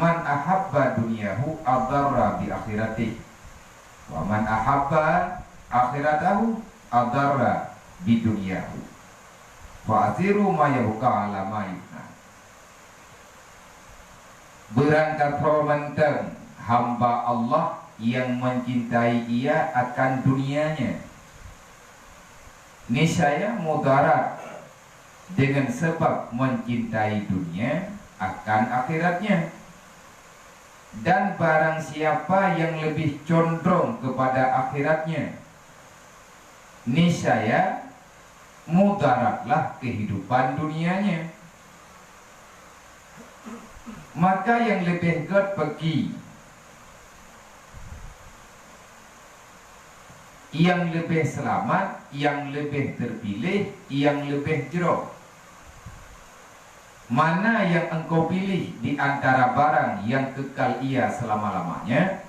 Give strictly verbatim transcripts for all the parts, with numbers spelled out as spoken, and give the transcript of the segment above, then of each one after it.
"Man ahabba dunyahu adarra bi akhiratihi, wa man ahabba akhiratahu adarra bi dunyahu. Fa asiru ma yabqa ala ma yafna." Beurangkasoe mantong hamba Allah yang mencintai ia akan dunianya, niscaya mudarat dengan sebab mencintai dunia akan akhiratnya. Dan barang siapa yang lebih condrong kepada akhiratnya, niscaya mudaratlah kehidupan dunianya. Maka yang lebih gét bagi, yang lebih selamat, yang lebih terpilih, yang lebih jroh. Mana yang engkau pilih di antara barang yang kekal ia selama-lamanya,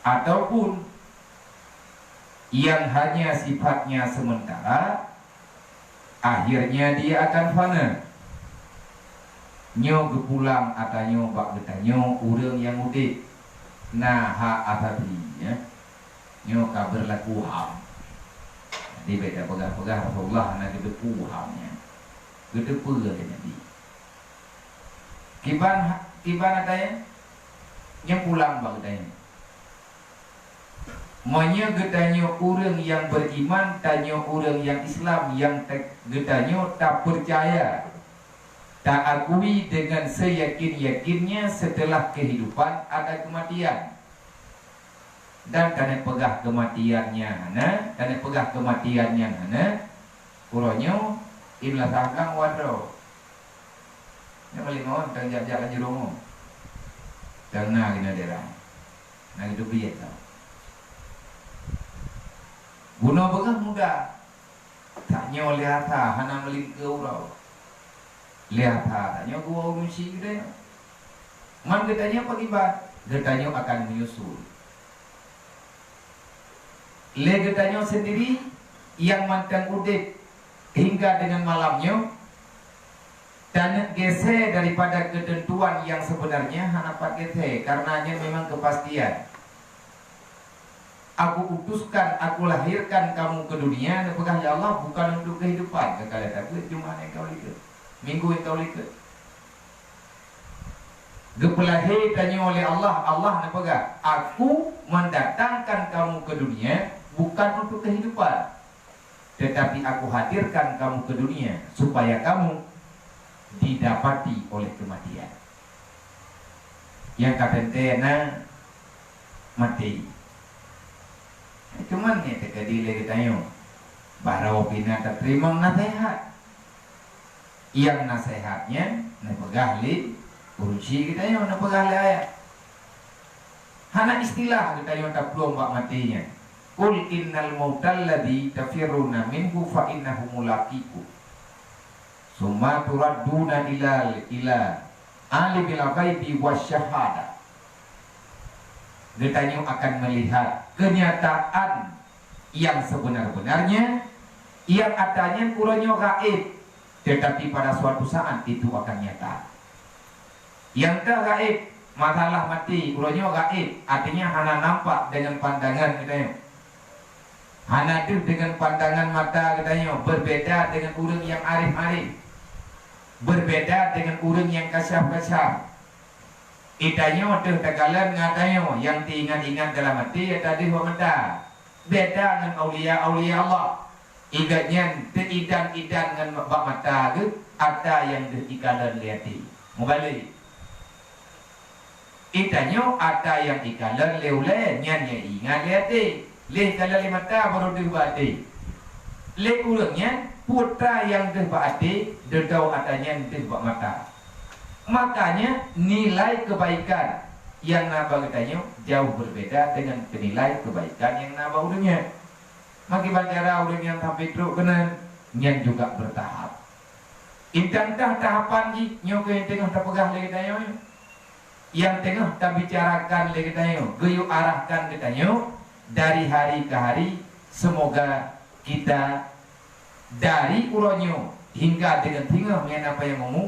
ataupun yang hanya sifatnya sementara, akhirnya dia akan fana? Nyoe geupulang ata nyoe bak geutanyoe ureuëng nyang udeb, na hak asasi, ya. Nyoe ka beurlaku HAM. Jadi, bék tapeugah-peugah Rasulullah hana geuteupeue HAM nyan. Geuteupeue lé Nabi. Kiban, kiban ata nyan, nyan pulang bak geutanyoe. Meunyoe geutanyoe ureuëng nyang beriman, tanyoe ureuëng nyang Islam, nyang te-, geutanyoe tapeucaya, taakui dengan seyakin-yakinnya setelah kehidupan ada kematian. Dan taneuk peugah kematian nyan hana, taneuk peugah kematian nyan hana, uroe nyoe imla sangkang wadroe. Nyoe paléng ngon tang jak-jak laju rumoh. Tang na keunoe daerah. Na geuteubiet tau. Bunoe beungoh muda. Tanyoe lé ata hana meulingkeu uroe. Lé ata tanyoe geuwoe ureuëng syik geutanyoe. Man geutanyoe pakriban, geutanyoe akan menyusul. Lé geutanyoe sendiri nyang mantong udeb hingga dengan malam nyoe, taneuk geuseue daripada keuteuntuan nyang sebenarnya hana pat geuseue, karena nyan memang kepastian. Aku utuskan, aku lahirkan kamu ke dunia, neupeugah lé Allah, bukan untuk kehidupan, keukalon takheun Jumaat nyang ka likot, Minggu nyang ka likot. Geupeulahé tanyoe lé Allah, Allah neupeugah, "Aku mendatangkan kamu ke dunia bukan untuk kehidupan, tetapi Aku hadirkan kamu ke dunia supaya kamu didapati oleh kematian." Nyang ka teuntée na maté. Cuman nyan teukeudi lé geutanyoe, barô pih na tateurimong naseuhat. Nyang naseuhat nyan neupeugah lé ureuëng syik geutanyoe, neupeugah lé ayat. Hana istilah geutanyoe taplueng bak maté nyan. "Qul innal mautal ladzi tafirruna minhu fa innahu mulaqikum. Tsumma turadduna ila, ila alimil ghaibi wasyahadah." Geutanyoe akan melihat kenyataan yang sebenar-benarnya, yang ata nyan uroe nyoe gaéb, tetapi pada suatu saat itu akan nyata. Nyang ka gaéb, masalah maté, uroe nyoe gaéb, artinya hana nampak dengan pandangan geutanyoe. Hana deuh dengan pandangan mata geutanyoe, berbeda dengan ureuëng nyang arif-arif, berbeda dengan ureuëng nyang kasyaf-kasyaf. Geutanyoe deuh takalon ngon geutanyoe nyang teuingat-ingat dalam até, ata deuh bak mata. Beda ngon aulia-aulia Allah. Ingat nyan teuidan-idan ngon bak mata geuh, ata nyang deuh ikalon lé até. Meubalek. Geutanyoe ata nyang ikalon lé ulée nyan nyang ingat lé até. Lé ikalon lé mata barô deuh bak até. Lé ureuëng nyan peue ata nyang deuh bak até, deudôh ata nyan deuh bak mata. Makanya nilai kebaikan nyang na bak geutanyoe jauh berbeda dengan nilai kebaikan nyang na bak ureuëng nyan. Meukiban cara ureuëng nyang sampai trok keunan, nyan juga bertahap. Intan tah tahapan jih nyoe keuh nyang teungoh tapeugah lé geutanyoe, nyang teungoh tabicarakan lé geutanyoe, geuyue arahkan geutanyoe dari hari ke hari. Semoga kita dari uroe nyoe hingga deungon singoh nyan apa nyang umu,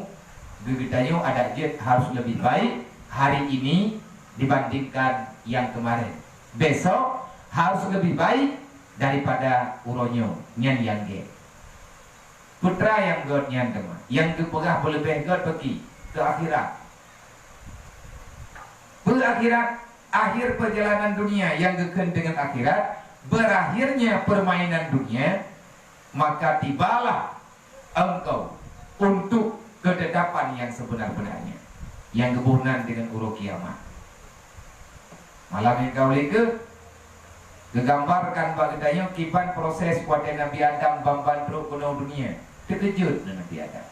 Geutanyoe adak jeuet harus lebih baik hari ini dibandingkan yang kemarin. Besok harus lebih baik daripada uroe nyoe, nyan nyang gét. Peue nyang gét nyan teuma, nyang geupeugah beuleubeh gét bagi keu akhirat. Peue akhirat? Akhir perjalanan dunia nyang geukheun deungon akhirat, berakhirnya permainan dunia, maka tibalah engkau untuk ketetapan yang sebenar-benarnya, nyang geuboh nan deungon uroe kiamat. Malam nyang ka lheueh geugambarkan bak geutanyoe kiban proses watée Nabi Adam ban-ban trok keunoe dunia. Teukeujot lé Nabi Adam.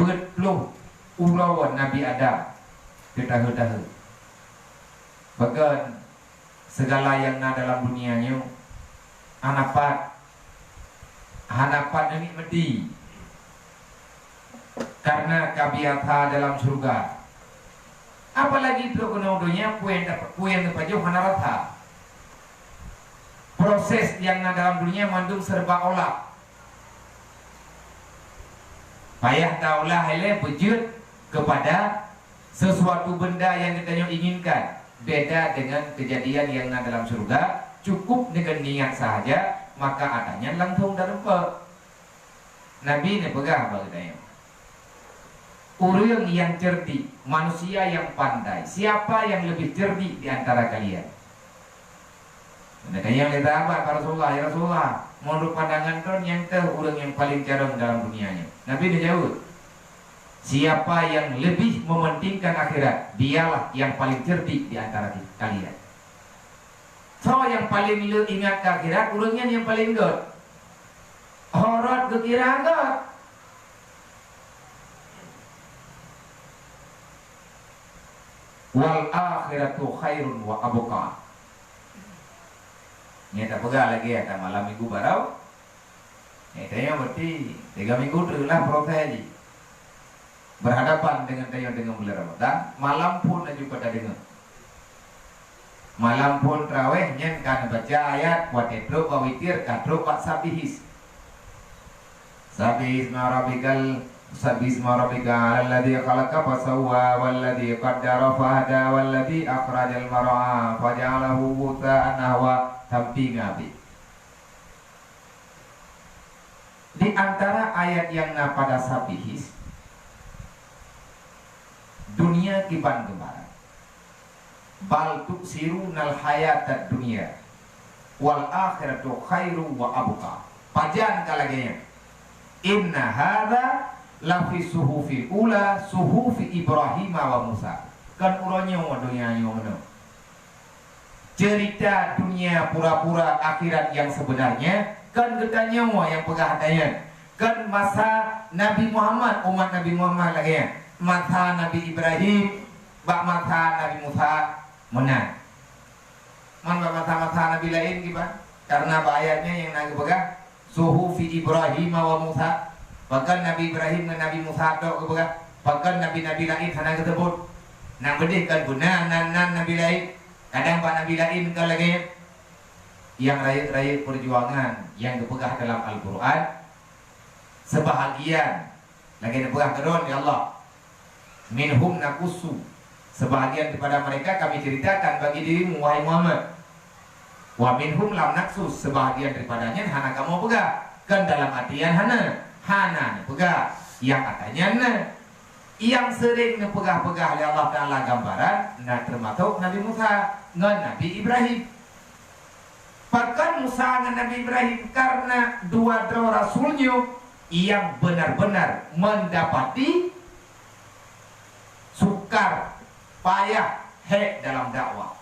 Peuet ploh uroe Nabi Adam teutahe-tahe. Bahkan segala nyang na dalam dunia nyoe hana pat, hana pat neumiet meuti, karena ka biasa dalam syurga. Apalagi trok keunoe donya, peue nyang dap-, peue nyang neupajoh hana rasa. Proses nyang na dalam dunia mandum serba olah. Payah taolah ilée beujeuet kepada sesuatu benda nyang geutanyoe inginkan. Beda dengan kejadian nyang na dalam syurga, cukup dengan niat sahaja, maka ata nyan langsung tarumpok. Nabi neupeugah bak geutanyoe, ureuëng nyang cerdik, manusia nyang pandai, siapa yang lebih cerdik di antara kalian? Geutanyoe lé sahabat bak Rasulullah, "Ya Rasulullah, menurut pandangan droe, nyang toh ureuëng nyang paleng carông dalam dunia nyoe?" Nabi neujaweueb, "Siapa yang lebih mementingkan akhirat, dialah yang paling cerdik di antara kalian." Soe nyang paleng le ingat keu akhirat, ureuëng nyan nyang paleng gét. Ho rot geukira gét. "Wal akhiratu khairun wa abqa." Nyan tapeugah lagée ata malam minggu barô. Eh, tanyoe berarti tiga minggu teuk lah proses jih. Berhadapan dengan tanyoe dengan bulan Ramadan, malam phon laju ka tadeungoe. Malam phon tarawih nyan ka neubaca ayat, watée trok bak witir ka trok bak sabihis. Sabbihisma rabbikal, sabbihisma rabbika alladzi khalaqa fasawwa, walladzi qaddara fahada, walladzi akhrajal mar'a faja'alahu ghutsa'an ahwa, sampai ngabéh. Di antara ayat nyang na pada sabihis, dunia kiban geubarat. "Bal tu'tsirunal hayatad dunya, wal akhiratu khairu wa abqa." Pajan ka lagée nyan? "Inna hadza lafi suhufil ula, suhufi Ibrahim wa Musa." Kan uroe nyoe donya nyoe meunoe. Cerita dunia pura-pura, akhirat yang sebenarnya, kan geutanyoe nyang peugah ata nyan. Kan masa Nabi Muhammad, umat Nabi Muhammad lagée nyan. Masa Nabi Ibrahim, bak masa Nabi Musa, meunan. Man bak masa-masa nabi laén kiban? Karena bak ayat nyan nyang na geupeugah, "Suhufi Ibrahim wa Musa." Pakon Nabi Ibrahim ngon Nabi Musa tok geupeugah? Pakon nabi-nabi laén hana geuseubut? Nyang beudeh kan beuna nan-nan nabi laén. Kadang bak nabi laén ka lagée nyan. Nyang rayeuk-rayeuk peujuangan nyang geupeugah dalam Al-Qur'an, seubahagian lagée neupeugah keudroe lé Allah, "Minhum naqussu," sebahagian daripada mereka kami ceritakan bagi dirimu, wahai Muhammad. "Wa minhum lam naqsus," sebahagian daripada nyan hana kamoe peugah. Kan dalam artian hana, hana neupeugah. Nyang ata nyan na. Nyang sering neupeugah-peugah lé Allah Taala gambaran, na teumasok Nabi Musa ngon Nabi Ibrahim. Pakon Musa ngon Nabi Ibrahim? Karena dua droe rasul nyoe nyang benar-benar mendapati sukar, payah, hék dalam dakwah.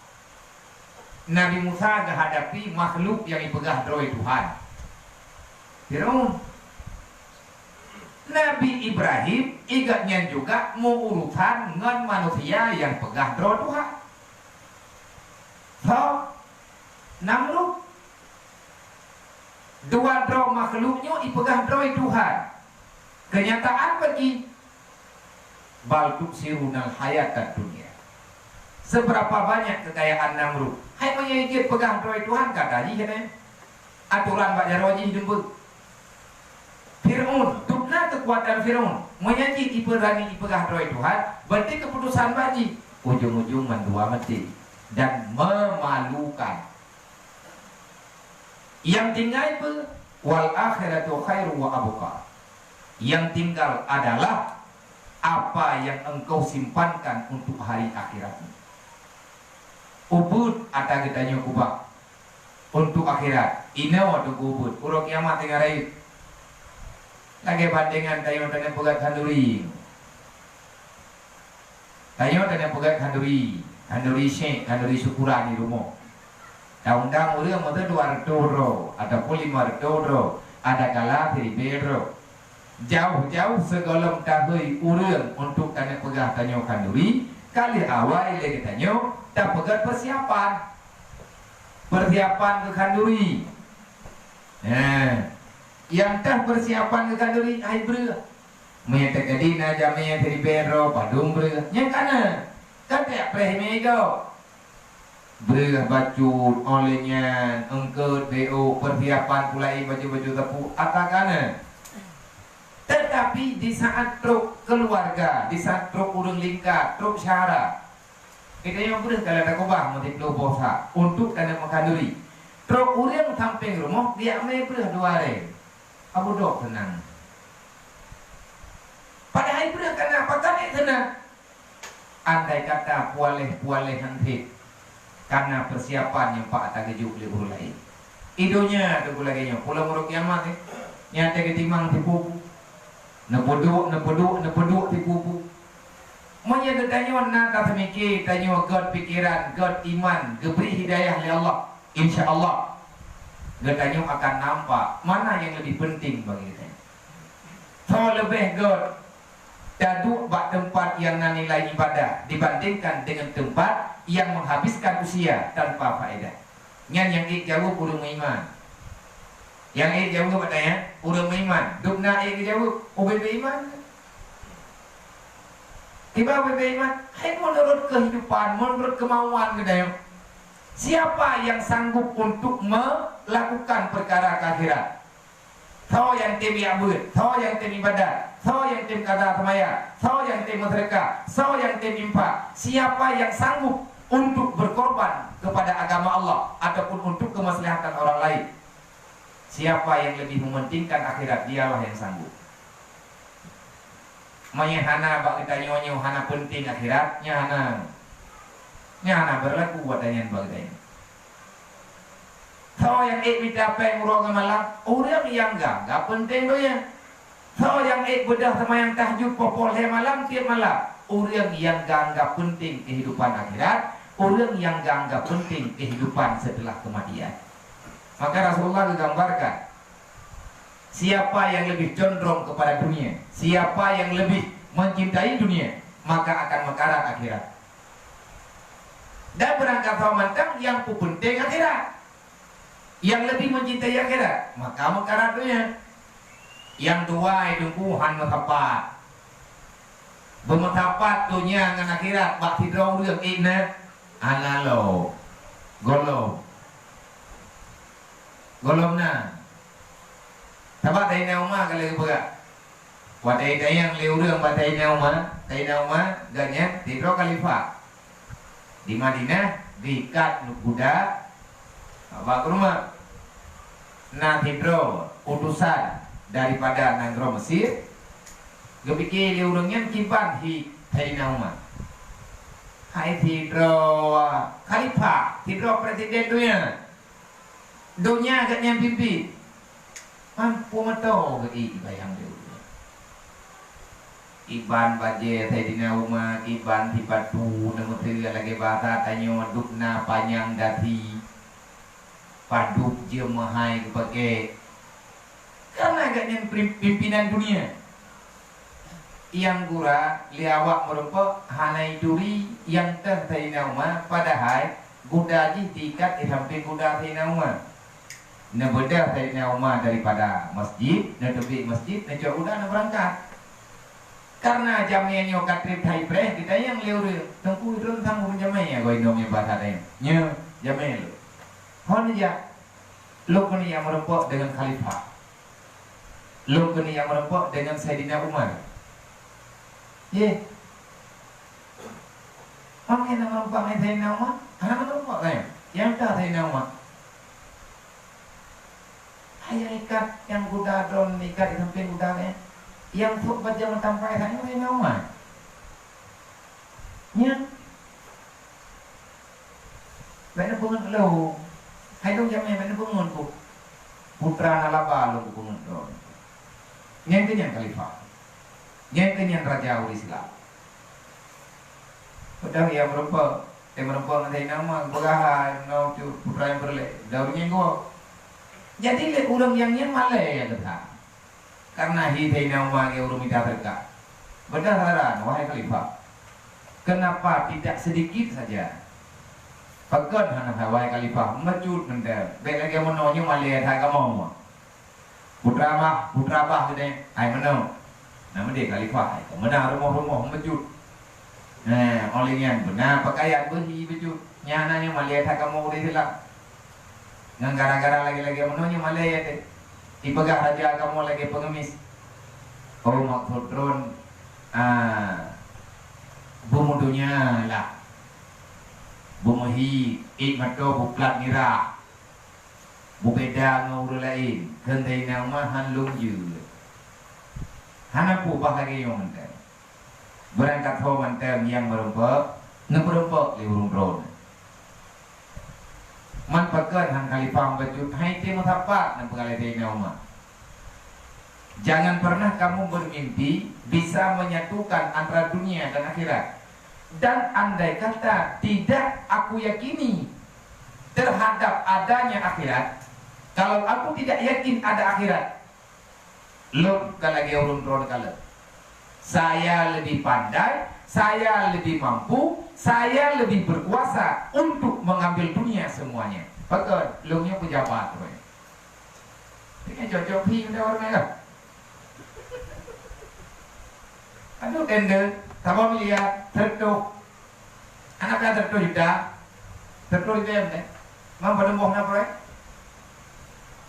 Nabi Musa geuhadapi makhluk nyang ipeugah droe Tuhan, Firaun. Nabi Ibrahim igat nyan juga meuurusan ngon manusia nyang peugah droe Tuhan. Soe? Namrud. Dua droe makhluk nyoe ipeugah droe Tuhan. Kenyataan bagi, "Bal tu'tsirunal hayatad dunya." Seberapa banyak kekayaan Namrud? Hai meunyoe jeuet peugah droe Tuhan, ka tajih nyan. Atoran bak jaroe jih dum beuh. Firaun, dum na keukuatan Firaun. Meunyoe jih ipeurani ipeugah droe Tuhan, berarti keuputosan bak jih. Ujong-ujong mandua maté dan memalukan. Nyang tinggai peue? Wal akhiratu khairu wa abqa. Yang tinggal adalah apa yang engkau simpankan untuk hari akhiratmu. Ubeuet ata geutanyoe keubah untuk akhirat. Inoe teungku ubeuet, uroe kiamat teungoh rayeuk. Lagèe bandengan tanyoe taneuk peugöt khanduri. Tanyoe taneuk peugöt khanduri, khanduri syèk, khanduri syukuran di rumoh. Taundang ureueng meuteuk dua reutôh droe ataupun lima reutôh droe, ada kala siribèe droe. Jauh-jauh sigohlom tahôi ureueng untuk taneuk peugah tanyoe khanduri, ka lheueh awai lé geutanyoe tapeugöt peusiapan. Peusiapan keu khanduri. Nah, nyang teuh peusiapan keu khanduri, hai breueh. Meunyoe teukeudi na jamèe siribèe droe padum breueh, nyan ka na. Ka teupreh meuigoe. Breueh bacut, óh lheueh nyan, eungkôt, beuôk, peusiapan pula i baju-baju teupeu, ata ka na. Teutapi di saat trok keuluwarga, di saat trok ureueng lingka, trok syedara, geutanyoe breueh ka lheueh takeubah meusiploh boh sa untuk taneuk meukanuri. Trok ureueng sampéng rumoh, geujak mè breueh dua rèng. Abu dok seunang. Padahai breueh ka na, pakon ék seunang? Andai kata pualéh-pualéh han sép, ka na peusiapan nyang pat tageujok lé ureueng laén. I donya teungku lagèe nyoe, pulang uroe kiamat, eh, nyang teuka timang tipu-tipu. Neupeuduek, neupeuduek, neupeuduek tipu-tipu. Meunyoe geutanyoe na taseumiké tanyoe göt pikeran, göt iman, geubri hidayah lé Allah, insya Allah geutanyoe akan nampak mana nyang leubeh peunteng bagi geutanyoe. Soe leubeh göt taduek bak teumpat nyang na nilai ibadah dibandingkan deungon teumpat nyang menghabiskan usia tanpa faedah? Nyan nyang ék jaweueb ureueng meuiman. Nyang ék jaweueb ata nyan ureueng meuiman. Dum na ék geujaweueb, ubé beuiman. Tiba ubé beuiman, hai meunurot keuhidupan, meunurot keumauan geutanyoe. Siapa yang sanggup untuk melakukan perkara akhirat? Soe nyang tem jak beuet, soe nyang tem ibadat, soe nyang tem kada seumaya, soe nyang tem meuseudeukah, soe nyang tem infak. Siapa yang sanggup untuk berkorban kepada agama Allah ataupun untuk kemaslahatan orang lain? Siapa yang lebih mementingkan akhirat, dialah yang sanggup. Meunyoe hana bak geutanyoe nyoe hana peunteng akhirat, nyan hana, nyan hana beurlaku ata nyan bak geutanyoe. Soe nyang ék mita péng uroe ngon malam? Ureueng nyang gak-gak peunteng donya. Soe nyang ék beudôh seumayang tahajud poh-poh lhèe malam tiep malam? Ureueng nyang gak-gak peunteng keuhidupan akhirat, ureueng nyang gak-gak peunteng keuhidupan seuteulah keumatian. Maka Rasulullah geugambarkan, siapa yang lebih condrong kepada dunia, siapa yang lebih mencintai dunia, maka akan meukarat akhirat. Dan beurangkat saboh mantong nyang peupeunteng akhirat, nyang leubeh meucintai akhirat, maka meukarat donya. Nyang dua, teungku, han meusapat. Beumeusapat donya ngon akhirat bak sidroe ureueng ék na, hana lom. Gohlom. Gohlom na. Sabab Saidina Umar ka lheueh geupeugah. Watèe tanyong lé ureueng bak Saidina Umar, Saidina Umar gobnyan sidroe khalifah. Di Madinah, diikat guda bak rumoh. Na sidroe utosan daripada nanggroe Mesir, geupike lé ureueng nyan kiban hi Saidina Umar. Hai sidroe khalifah, sidroe presiden donya. Donya gobnyan pimpin. Mampu meuto geuék bayang lé ureueng. Kiban bajèe Saidina Umar, kiban sipatu, na meuteue lagèe basa tanyoe dubna panyang dasi, padub jeuem meuhai geupakèe. Kareuna gobnyan pim-, pimpinan dunia. Nyang gura lé awak meurumpok hana jituri nyang teuh Saidina Umar, padahai guda jih diikat di sampéng guda Saidina Umar. Neubeudôh Saidina Umar daripada masjid, neuteubiet masjid, neucok guda neubeurangkat. Kareuna jamèe nyoe ka trép that jipreh, geutanyong lé ureueng, "Teungku, droeneuh sanggob jamèe?" Goe inong nyan basa tanyoe. "Nyo, jamèe lôn." "Hon jak?" "Lôn keuneuk jak meurumpok deungon khalifah. Lôn keuneuk jak meurumpok deungon Saidina Umar." Yeh. Makanya nama rumpang ni Sayyidina Umar. Hana nama rumpang kan? Yang dah Sayyidina Umar. Hai yang ikat, yang kuda drone ikat di samping kuda ni. Yang sok bajang tampai sana Sayyidina Umar. Nya. Bèk neupeungeut lôn. Hai lôn jamé bèk neupeungeut ku. Putra na laba lôn kupeungeut lôn. Nyan keuh nyan khalifah. Nyan keuh nyan raja ureueng Islam. Padahai nyang meureumpok, nyang meureumpok ngon Saidina Umar, peugah hai, nyoe cut putra nyang peureulèe. Daun nyan geuh. Jadi lé ureueng nyang nyan malèe nyang geuh that. Karena hi Saidina Umar lagèe ureueng mita seudeukah. Beudôh saran, wahai khalifah, kenapa tidak sedikit saja? Pakon hana, wahai khalifah, meucut mantong. Bèk lagèe meunoe nyoe malèe that kamoe. Putra bah, putra bah geude, hai meunoe. Nah, meudeh khalifah, hai meunan rumoh-rumoh meucut. Nah, oleh nyan beuna pakaian beuhi bacut. Nyan hana nyoe malèe that kamoe udép silam. Ngon gara-gara lagèe-lagèe meunoe nyoe malèe teuh. Ipeugah raja kamoe lagèe pengemis. Oh, maksud droen, ah, beumeudonya lah. Beumeuhi, ék mantong beuplat mirah. Beubeda ngon ureueng laén, kheun Saidina Umar han lôn jeuet. Hana peue bah lagèe nyoe mantong. Beurangkat ho mantong nyang meureumpok, neupeureumpok lé ureueng droen. Man pakon han khalifah bacut hai tém meusapat neupeugah lé Saidina Umar. Jangan pernah kamu bermimpi bisa menyatukan antara dunia dan akhirat. Dan andai kata tidak aku yakini terhadap adanya akhirat, kalau aku tidak yakin ada akhirat, lôn ka lagèe ureueng droen kalon. Saya lebih pandai, saya lebih mampu, saya lebih berkuasa untuk mengambil dunia semuanya. Pakon, lôn nyoe pejabat, weh. Ini cocok phi benda orang lain. Aduh, tender, saboh miliar, seratus. Hana peue seratus juta, seratus ribu deh. Mang padum boh na proyek?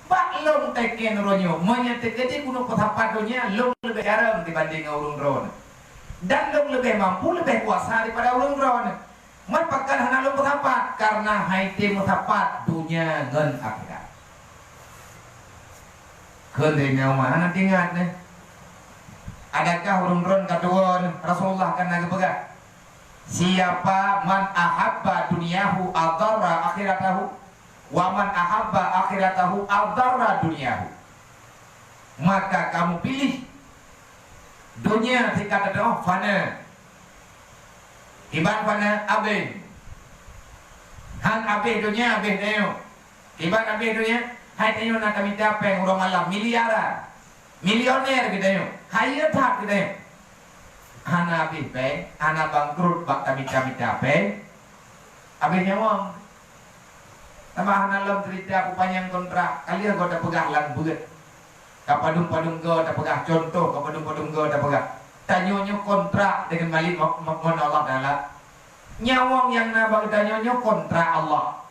Bak lôn teken uroe nyoe, meunyoe teukeudi keuneuk peusapat donya, lôn leubeh jareueng dibanding ngon ureueng droen. Dan lôn leubeh mampu, leubeh kuasa daripada ureueng droen. Man pakon hana lôn peusapat? Karena hai tém meusapat donya ngon akhirat. Kheun lé nyoe mah hana teuingat neh. Adakah ureueng droen ka tuwö neh? Rasulullah kan na geupeugah, "Siapa man ahabba dunyahu adarra akhiratahu, wa man ahabba akhiratahu adarra dunyahu." Maka kamu pilih donya sika teutoh fana. Kiban fana abéh. Han abéh donya, abéh tanyoe. Kiban abéh donya, hai tanyoe na tamita péng uroe malam miliaran. Milioner geutanyoe. Kaya that geutanyoe. Hana abéh péng, hana bangkrut bak tamita-mita péng. Abéh nyawöng. Tamah hana lom cerita peupanyang kontrak, ka lheueh goe tapeugah lam beuet. Ka padum-padum goe tapeugah, contoh ka padum-padum goe tapeugah. Tanyoe nyoe kontrak deungon malik mo-, mo-, ngon Allah Taala. Nyawöng nyang na bak geutanyoe nyoe kontrak Allah.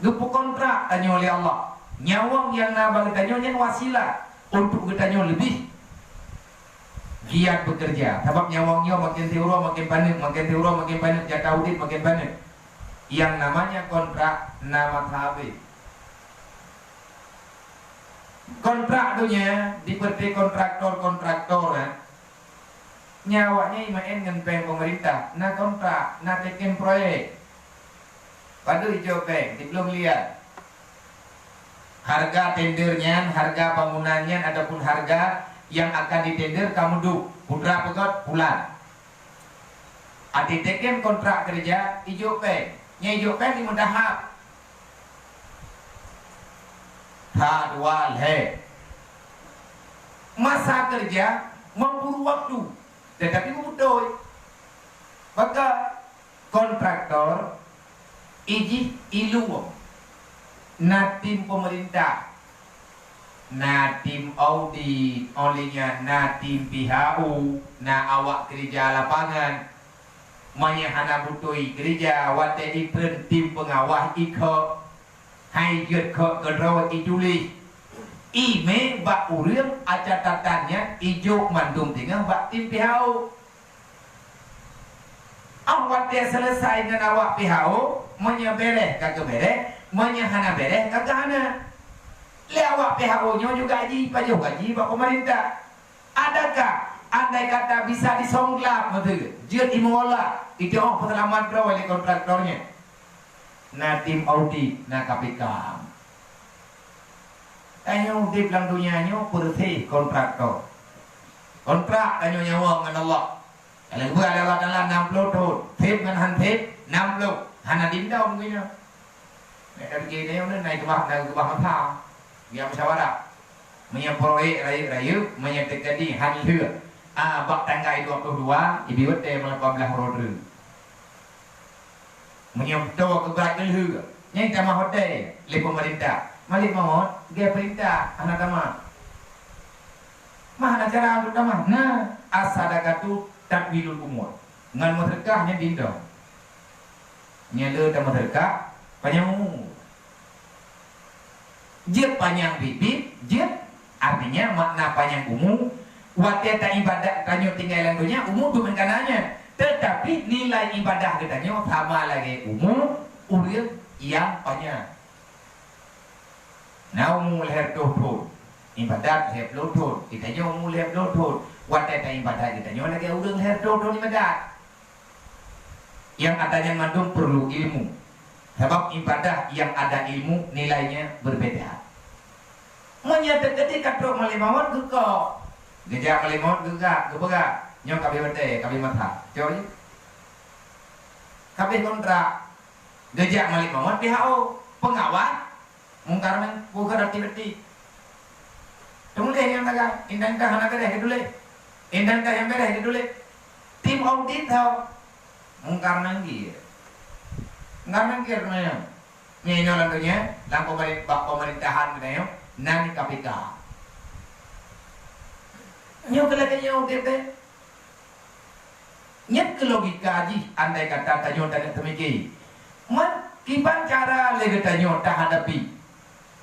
Geupeukontrak tanyoe lé Allah. Nyawöng nyang na bak geutanyoe nyan wasilah untuk geutanyoe leubeh giat beukeureuja. Sabab nyawöng nyoe maken siuroe maken paneuk, maken siuroe maken paneuk, jatah udép maken paneuk. Yang namanya kontrak na masa habéh. Kontrak donya dipeurti kontraktor-kontraktor, eh. Nyan awaknyan imaén ngon péng peumeurintah, na kontrak, na teken proyek. Padub ijok péng, siplôh miliar. Harga tender nyan, harga bangunan nyan ataupun harga nyang akan ditender ka meuduek, putra peugöt pulan. Até teken kontrak keureuja, ijok péng. Nyan ijok péng di meudahab. That, dua, lhèe. Masa keureuja memburu waktu, teutapi meubeutôi. Maka kontraktor ijih ilueng, na tim peumeurintah, na tim audit, óh lheueh nyan na tim P H U, na awak keureuja lapangan. Meunyoe hana beutôi keureuja, watèe jitreun tim peungawas ikheun, hai jeuet kheun keudroe ituléh. Imè bak ureueng, a catatan nyan ijok mandum teungoh bak tim P H U. Óh watée seuleusai ngon awak P H O, meunyoe béreh ka keuh béreh, meunyoe hana béreh ka keuh hana. Lé awak P H O nyoe juga jipajoh gaji bak peumeurintah. Adakah andai kata bisa disongglap meuteue, jeuet imeuwola, iteuoh peuseulamat droe lé kontraktor nyan? Na tim audit, na K P K. Tanyoe udeb lam donya nyoe peureuséh kontraktor. Kontrak tanyoe nyawöng ngon Allah. Kalau geupeugah lé Allah Taala enam ploh thon, seb ngon han seb, enam ploh, hana dindong geuh nyoe. Meunan lagée nyoe na keubah, na keubah masa. Biar musyawarah. Meunyoe proyek rayeuk-rayeuk, meunyoe teujadi han lheueh, ah, bak tanggai dua ploh dua, ibi watée lapan blaih uroe treuk. Meunyoe toe keubat lheueh, nyang tamah watée lé peumeurintah. Malik mawöt, gée peurintah, hana tamah. Mah hana cara untuk tamah. Nah, as-sadaqatu tatwilul umur. Ngon meuseudeukah nyan dindong. Nyan le tameuseudeukah panyang umu. Jeuet panyang biet-biet, jeuet, artinya makna panyang umu, watée taibadat tanyoe tinggai lam donya, umu peumeunkananya. Teutapi nilai ibadah geutanyoe sama lagée umu ureuëng nyang panyang. Na umu lhée reutôh thon, ibadat lhée ploh thon, geutanyoe umu lhée ploh thon, watée taibadat geutanyoe lagée ureuëng lhée reutôh thon ibadat. Nyang ata nyan mandum peurlu ilmu. Sabab ibadah nyang ada ilmu nilainya berbeda. Meunyoe teukeudi ka trok malik mawöt geukok, geujak malik mawöt geugak, geupeugah, nyoe ka abéh watée, ka abéh masa. Cok jih. Ka abéh kontrak. Geujak malik mawöt P H O, peungawat, Mungkar Nangkir, bukon rati-rati. Teumuléh nyang taga, indang ka hana béreh geutuléh. Indang ka nyang béreh geutuléh. Tim audit tau. Mungkar Nangkir. Mungkar Nangkir namanya. Nyoe inoe lam donya, lam pemerintah, bak pemerintahan geutanyoe, nan K P K. Nyoe keuh lagée nyoe udeb teuh. Nyan keuh logika jih andai kata tanyoe taneuk teumiki. Man, kiban cara lé geutanyoe tahadapi?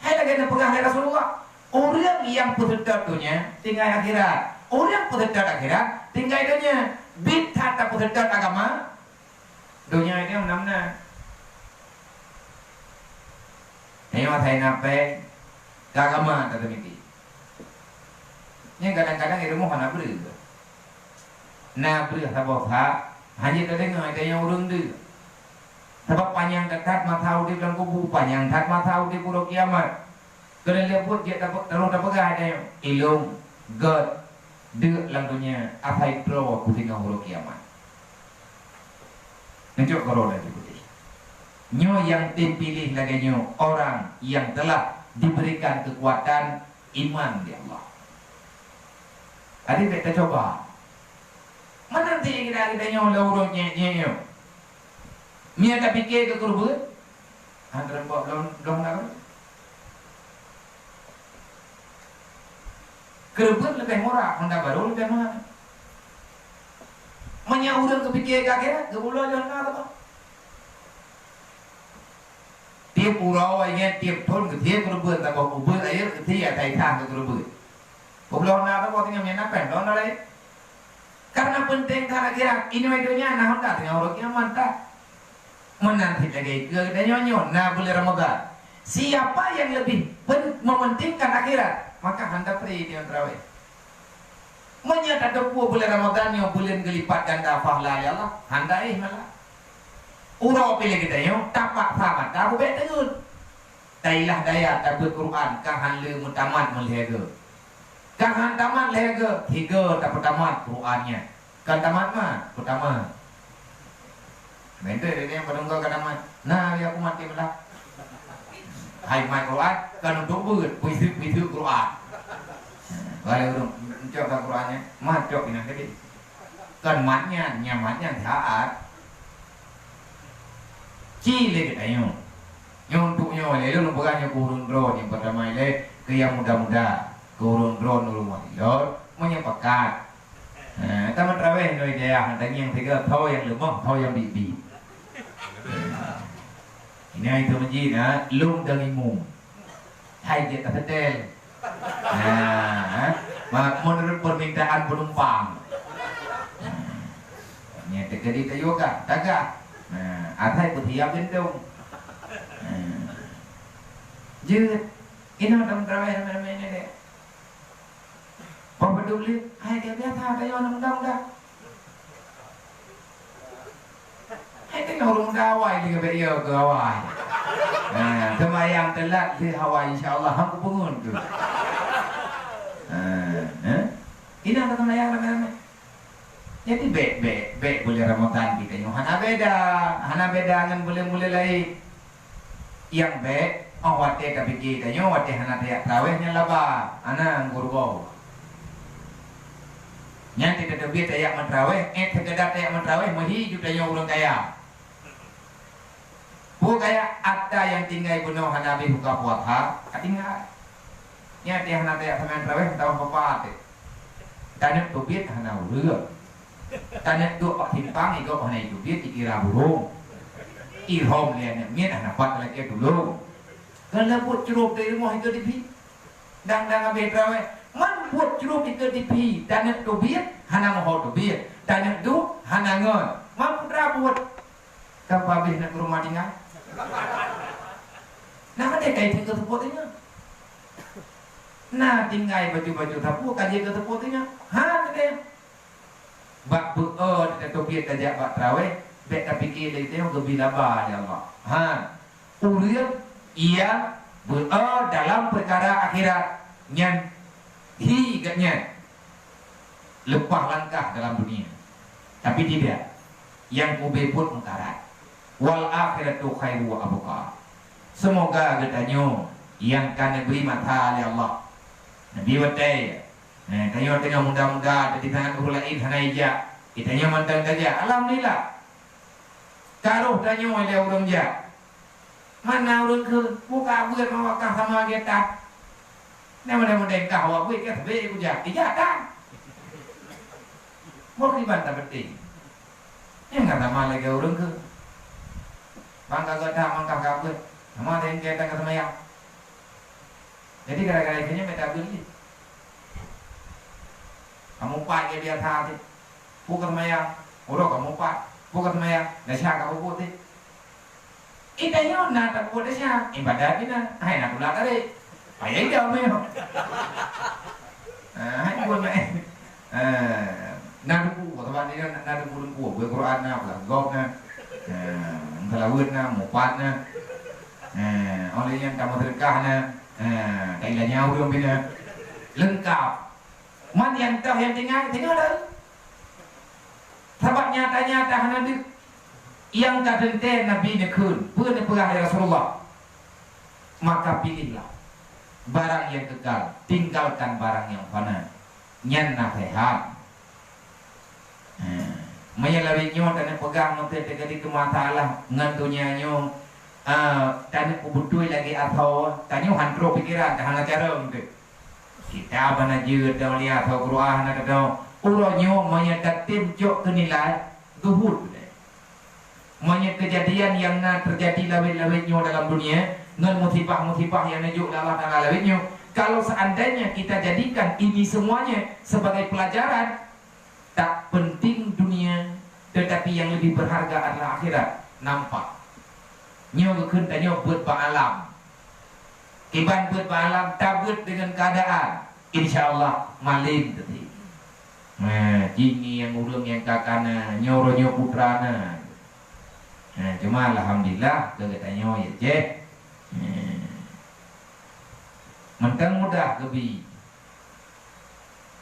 Hai lagée neupeugah lé Rasulullah, ureuëng nyang peuseutôt donya tinggai akhirat. Ureuëng peuseutôt akhirat tinggai donya. Biet that tapeuseutôt agama, donya nyoe nam na. Tanyoe asai na péng, keu agama tateumiki. Nyan kadang-kadang di rumoh hana breueh. Na breueh saboh that, hana tadeungoe tanyoe ureuëng deuh. Sabab panyang that masa udeb lam kubu, panyang that masa udeb uroe kiamat. Keuneuk lheueh buet jeuet tapeu-, tapeugah tanyoe, ilôn, gét, deuek lam donya, asai droe kusingoh uroe kiamat. Neujok keudroe laju beudeh. Nyoe nyang tem piléh lagée nyoe, orang yang telah diberikan kekuatan iman di Allah. Jadi, bék tacoba. Meunan cit geutanyoe lé ureuëng nyét-nyét nyoe. Meunyo tapike keu keureubeuen, han teurimong bloe, bloe na keureubeuen. Keureubeuen leubeh murah, honda barô leubeh mahal. Meunyo ureuëng geupike keu akhirat, geupubloe lé honda saboh. Tieb uroe nyan, tieb thon geusie keureubeuen saboh, ubeut rayeuk geusie asai that keu keureubeuen. Peubloe honda saboh teungoh meunan péng, bloe honda laén. Karena peunteng that akhirat, inoe donya na honda teungoh uroe kiamat that. Meunan cit lagée keu geutanyoe nyoe na buleuen Ramadhan. Siapa yang lebih pen-, mementingkan akhirat, maka hana pré deungon tarawih. Meunyo tateupeue buleuen Ramadhan nyoe buleuen geulipat ganda pahala lé Allah, hana éh malah. Uroe piléh geutanyoe tapaksa mata beubék teungeut. Tailah daya tabeuet Quran ka han le meutamat meulhée goe. Ka han tamat lhée goe, sigoe tapeutamat Quran nyan. Kon tamat mat, peutamat. Meuntée lé nyang padum goe ka tamat. Na, ya aku mati meulah. Hai mat Quran, kan untuk beuet, puisi-puisi Quran. Balik ureuëng, encok ka Quran nyan, mat cok pinang tadi. Kon mat nyan, nyan mat nyan saat. Ci lé geutanyoe. Nyoe untuk nyoe lé, lôn peugah nyoe keu ureuëng droe nyang peutama ilée, keu nyang muda-muda, keu ureuëng droe nurung wasilot, meunyoe pakat. Ha, tamat tarawih nyoe dayah, tangieng tiga, tho nyang leumoh, tho nyang bibi. Ini itu masjid, ha, lôn dan imum. Hai jeuet taseutée. Nah, ha? Ma-, menurut permintaan penumpang. Nyan Jadi tayoe gah, tagah. Nah, asai peusiap gendong. Nah. Jeuet. Inoe dong traweh ramé-ramé nyan deh. Bah padub lé, hai ka biasa tayoe undang-undang dah. Hai tengok ureueng muda awai lé, ka bèk yo keu awai. Nah, seumayang teulat lé awai, insya Allah han kupeungeut keu. Nah, eh? Inoe ka seumayang ramé-ramé. Jadi bèk, bèk, bèk buleuen Ramadhan geutanyoe hana beda, hana beda ngon buleuen-buleuen laén. Nyang bèk, óh watèe tapike tanyoe watèe hana tajak traweh nyan laba, hana gurgoe. Nyan teubiet tajak meutraweh, eh, seukeudar tajak meutraweh meuhi ju tanyoe ureueng kaya. Peue kaya atra nyang tinggai bunoe hana habéh buka puasa, ka tinggai. Nyan teuh hana tajak seumayang traweh, meutamah papa teuh. Taneuk teubiet hana ureueng. Taneuk duek bak simpang, i gob hana iteubiet, ikira burông. Ihom lé aneuk miet hana pat talakèe tulông. Kon lheueh buet crôb di rumoh ikeu diphi. Dang-dang habéh traweh, man buet crôb ikeu diphi, taneuk teubiet hana meuho teubiet, taneuk duek hana ngon. Man peue teuma buet? Ka pabéh na keu rumoh tinggai. Na ka deh kai keu seupôt nyoe. Na tinggai baju-baju sapeue ka jeuet keu seupôt nyoe. Ha, teuh. Bak beuo teubiet tajak bak traweh, bèk tapike lé teuh geubi laba lé Allah. Ha. Ureueng nyang beuo dalam peukara akhirat nyan hi geuh nyan leupah langkah dalam dunia. Tapi tidak, nyang keu ubé buet meukarat. Wal akhiratu khairu wa abqa. Seumoga geutanyoe nyang ka neubri masa lé Allah. Nabi watèe, eh, tanyoe teungoh muda-muda, jadi sangat ureueng laén hana ijak. Geutanyoe mantong tajak. Alhamdulillah. Ka roh tanyoe lé ureueng jak. Mana ureueng kheun, buka beuet mawakah sama geutan. Nah, mudah-mudahan kah awak beuet ka seubé kujak. Ijak tan. Meukiban tapeuting. Nyang ka sama lagèe ureueng kheun. Bang ka geutan, bang ka beuet. Sama dengan geutan ka seumayang. Jadi gara-gara itu nyan mita beuet. Kamu pat ke biasa sih. Bukan seumayang. Uroe kamu pat. Bukan seumayang. Desya kamu putih. Ita nyoe na tapeubuet desya, ibadat pih na, hai na pula tarek. Payah idong nyoe. Ah, hai buet na. Eh, na teungku, sabab ni na, na teungku-teungku, buet Quran na, peulagob na. Eh, seulaweuet na, mupat na. Eh, oleh nyan tameuseudeukah na. Eh, tailanya ureueng pih na. Leungkap. Man nyang toh nyang tinggai, tinggai dah. Sabab nyata-nyata hana deuh. Nyang ka teuntèe Nabi neukheun, peue neupeugah lé Rasulullah? Maka pilihlah barang yang kekal, tinggalkan barang yang fana. Nyan naseuhat. Ha. Meunyoe lawét nyoe taneuk peugah meuteuk teukeudi keu masalah ngon donya nyoe, eh, taneuk peubeutôi lagèe asoe, tanyoe han troh pikeran, ka hana carông teuh. Kitab hana jeuet, dan mulia asoe Quran hana teudoe. Uroe nyoe meunyoe tatem cok keu nilai, zuhud. Meunyoe keujadian nyang na teujadi lawét-lawét nyoe dalam dunia, ngon musibah-musibah nyang neujok lé Allah Taala lawét nyoe, kalau seandainya kita jadikan ini semuanya sebagai pelajaran, tak penting dunia, tetapi yang lebih berharga adalah akhirat. Nampak? Nyoe geukheun tanyoe beuet bak alam. Kiban beuet bak alam, tabeuet deungon keuadaan. Insya Allah, malem teuti. Nah, jih ngieng ureueng nyang ka kana, nyoe uroe nyoe putra na. Nah, cuma alhamdulillah, keu geutanyoe ya jeh. Nah. Mantong mudah geubi.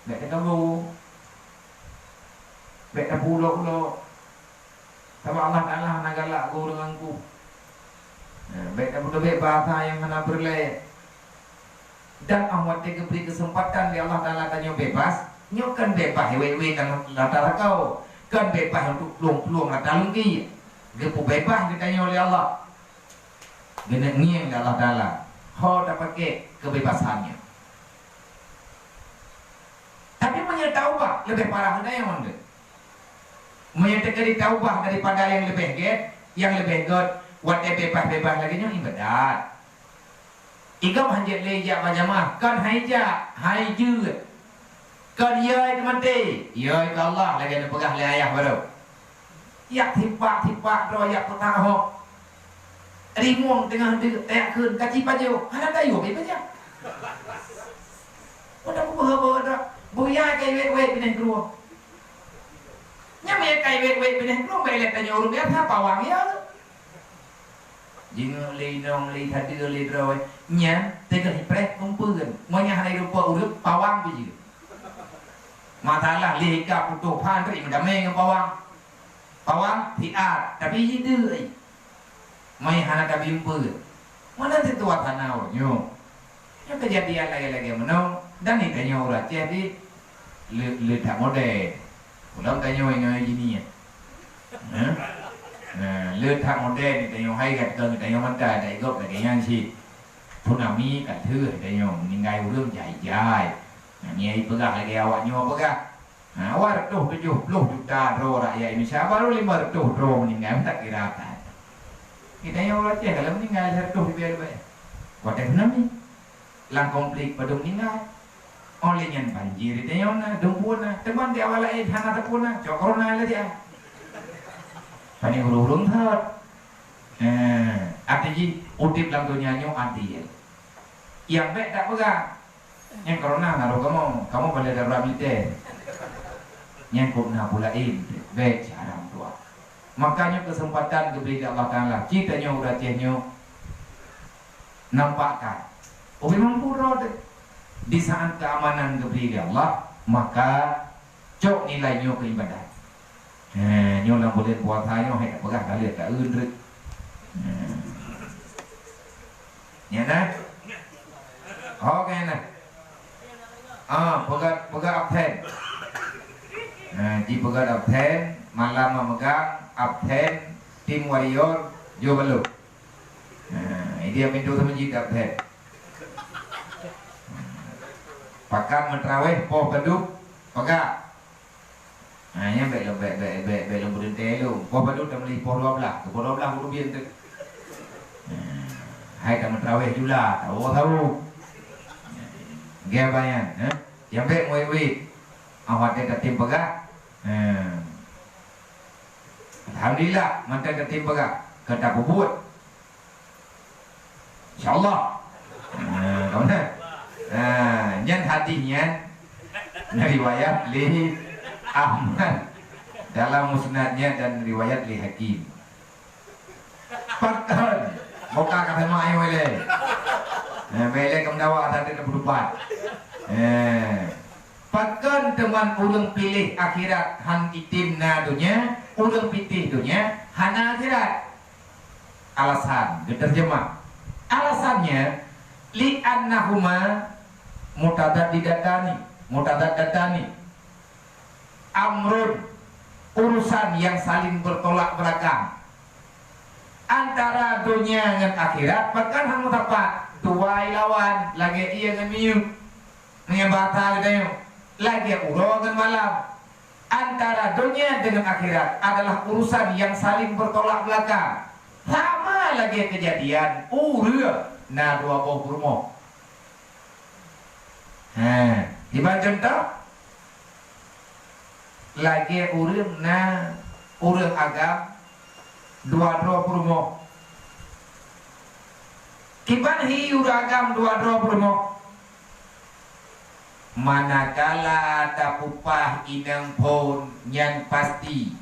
Bèk teukabu. Bèk tapeuulok-ulok. Sabab Allah Taala hana galak geuh deungon ku. Nah, bèk tapeuleubèh bahasa nyang hana peureulèe. Dan 'oh watèe geubri keuseumpatan lé Allah Taala tanyoe bebas, nyoe kon bebas wèk-wèk lam, lam lakoe, kon bebas untuk plueng-plueng ata lungki. Geupeubebas geutanyoe lé Allah. Geuneuk ngieng lé Allah Taala ho tapakèk keubebasan nyoe. Tapi meunyoe taubah, leubeh parah geutanyoe ngon geuh. Meunyoe teukeudi taubah daripada nyang leubeh gèt, nyang leubeh gèt, watèe bebas-bebas lagèe nyoe ibadat. Igob hanjeuet lé jak bak jamaah, kon hai jak, hai jeuet. Kon yoi teumaté, yoi keu Allah lagèe neupeugah lé ayah baroe. Yak tipak-tipak droe yak peutak hok. Rimueng teungoh deuk, yak kheun kaci pajoh, hana tayue bak pajoh. Udah beuhe-beuhe dak, buya kai wet-wet bineh keudroe. Nyan meukai wet-wet bineh keudroe, bèk lé tanyoe ureueng biasa pawang ya. Jingeuk lé inong lé sadeue lé droe, nyan teungoh ipreh kumpeuen. Meunyo hana irupa ureueng, pawang pih jeuet. Masalah lé ika putôh phan ri meudamé ngon pawang. Pawang siat, tapi jideuk ai. Mai hana tabi umpeu. Mana situasi na uroe nyoe? Nyoe keujadian lagèe-lagèe meunoe, dan di tanyoe ureueng Aceh di le, le that modern. Ulôn tanyoe ingat jini ya. Hah? Nah, le that modern di tanyoe hai kat kong tanyoe mantah dak igop lagèe nyan cit. Tsunami ka teuh tanyoe meuninggai ureueng jai-jai. Nah, nyan ipeugah lagèe awak nyoe peugah. Ha, awai reutôh tujoh ploh juta droe rakyat Indonesia, baru lima reutôh droe meuninggai, tak kira that. Di tanyoe ureueng Aceh kalau meuninggai lhèe reutôh leubeh-leubeh. Watèe tsunami, lam konflik padum meuninggai. Óh lheueh nyan banjir di tanyoe na, dum phôn na. Teuma di awak laén hana teupeu na, cok corona lagèe nyan. Pane ureueng-ureueng that. Eh, arti jih udép lam donya nyoe adil. Nyang bèk tapeugah, nyang corona na roh kamoe, kamoe bala darurat militer. Nyang kok na pula in, bèk siharam tuha. Makanya kesempatan geubri lé Allah Taala, ci tanyoe ureueng Aceh nyoe nampakkan. Ubé mampu droe teuh. Di saat keamanan geubri lé Allah, maka cok nilai nyoe keu ibadat. Eh, nyoe lam buleuen puasa nyoe, hai peugah ka lheueh taeun reuet. Eh. Nyan na? Oke na. Ah, peugah, peugah absen. Nah, jipeugah absen, malam memegang absen tim warrior, jok balok. Nah, dia pintu sama jidab absen. Pakat meutraweh poh padum, peugah. Ha, nyan bèk lom, bèk, bèk, bèk, bèk lom beureuntèe lom. Poh padum tameulheueh poh dua blah, keu poh dua blah kudu bieng teuk. Ha, hai tameutraweh jula, tawoe sawoe. Gèt bak nyan, ha? Nyang bèk muwit-wit. Ah, watèe tatem peugah. Ha. Alhamdulillah, mantong tatem peugah. Ka tapeubuet. Insya Allah. Nah, kawan. Nah, nyan hadis nyan riwayat lé Ahmad dalam musnadnya dan riwayat lé Hakim. Pakon, buka kata mai wele. Nah, bele kem dawa tadi dapat empat. Eh, pakon teuma ureueng piléh akhirat han item na donya, ureueng pitéh donya hana akhirat. Alasan, geuteurjeumah. Alasannya, "Li'annahuma mutadaddidatani, mutadaddatani." Amrun, urusan yang saling bertolak belakang. Antara donya ngon akhirat, bahkan han meusapat, tuwai lawan, lagèe ié ngon minyeuk. Ngon bahasa geutanyoe, lagèe uroe ngon malam. Antara donya dengan akhirat adalah urusan yang saling bertolak belakang. Sama lagèe keujadian ureueng na dua boh peurumoh. Ha, iban contoh, lagèe ureueng na ureueng agam dua droe peurumoh. Kiban hi ureueng agam dua droe peurumoh? Manakala tapupah inong phôn nyan pasti.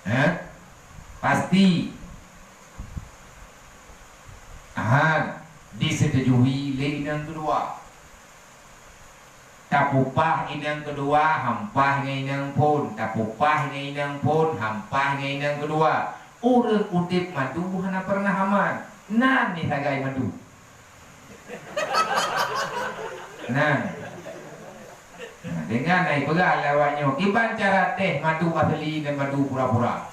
Hah? Pasti. Aha, disetujui lé inong keudua. Tapupah inong keudua, hampah ngon inong phôn. Tapupah ngon inong phôn, hampah ngon inong keudua. Ureueng udép madu hana pernah aman. Nan ni sagai madu. Nah. Nah, dengan ai peugah lé awak nyoe, kiban cara teh madu asli ngon madu pura-pura.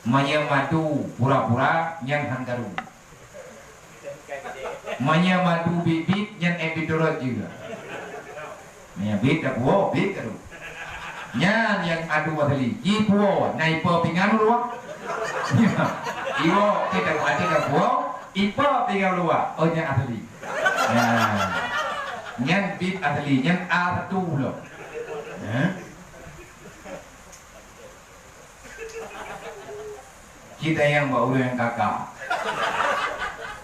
Meunyoe madu pura-pura, nyan han karu. Meunyoe madu bit-bit, nyan ék bit turot juga. Meunyoe bit dak puwoe, bit karu. Nyan nyang adu asli. Jipuwoe, na ipe pingan luwa. Iwoe, kita ada dak puwoe, ipe pingan luwa. Oh, nyan asli. Nah. Nyan bit asli, nyan A satu pula. Hah? Kita nyang bak ureuëng nyang kaka.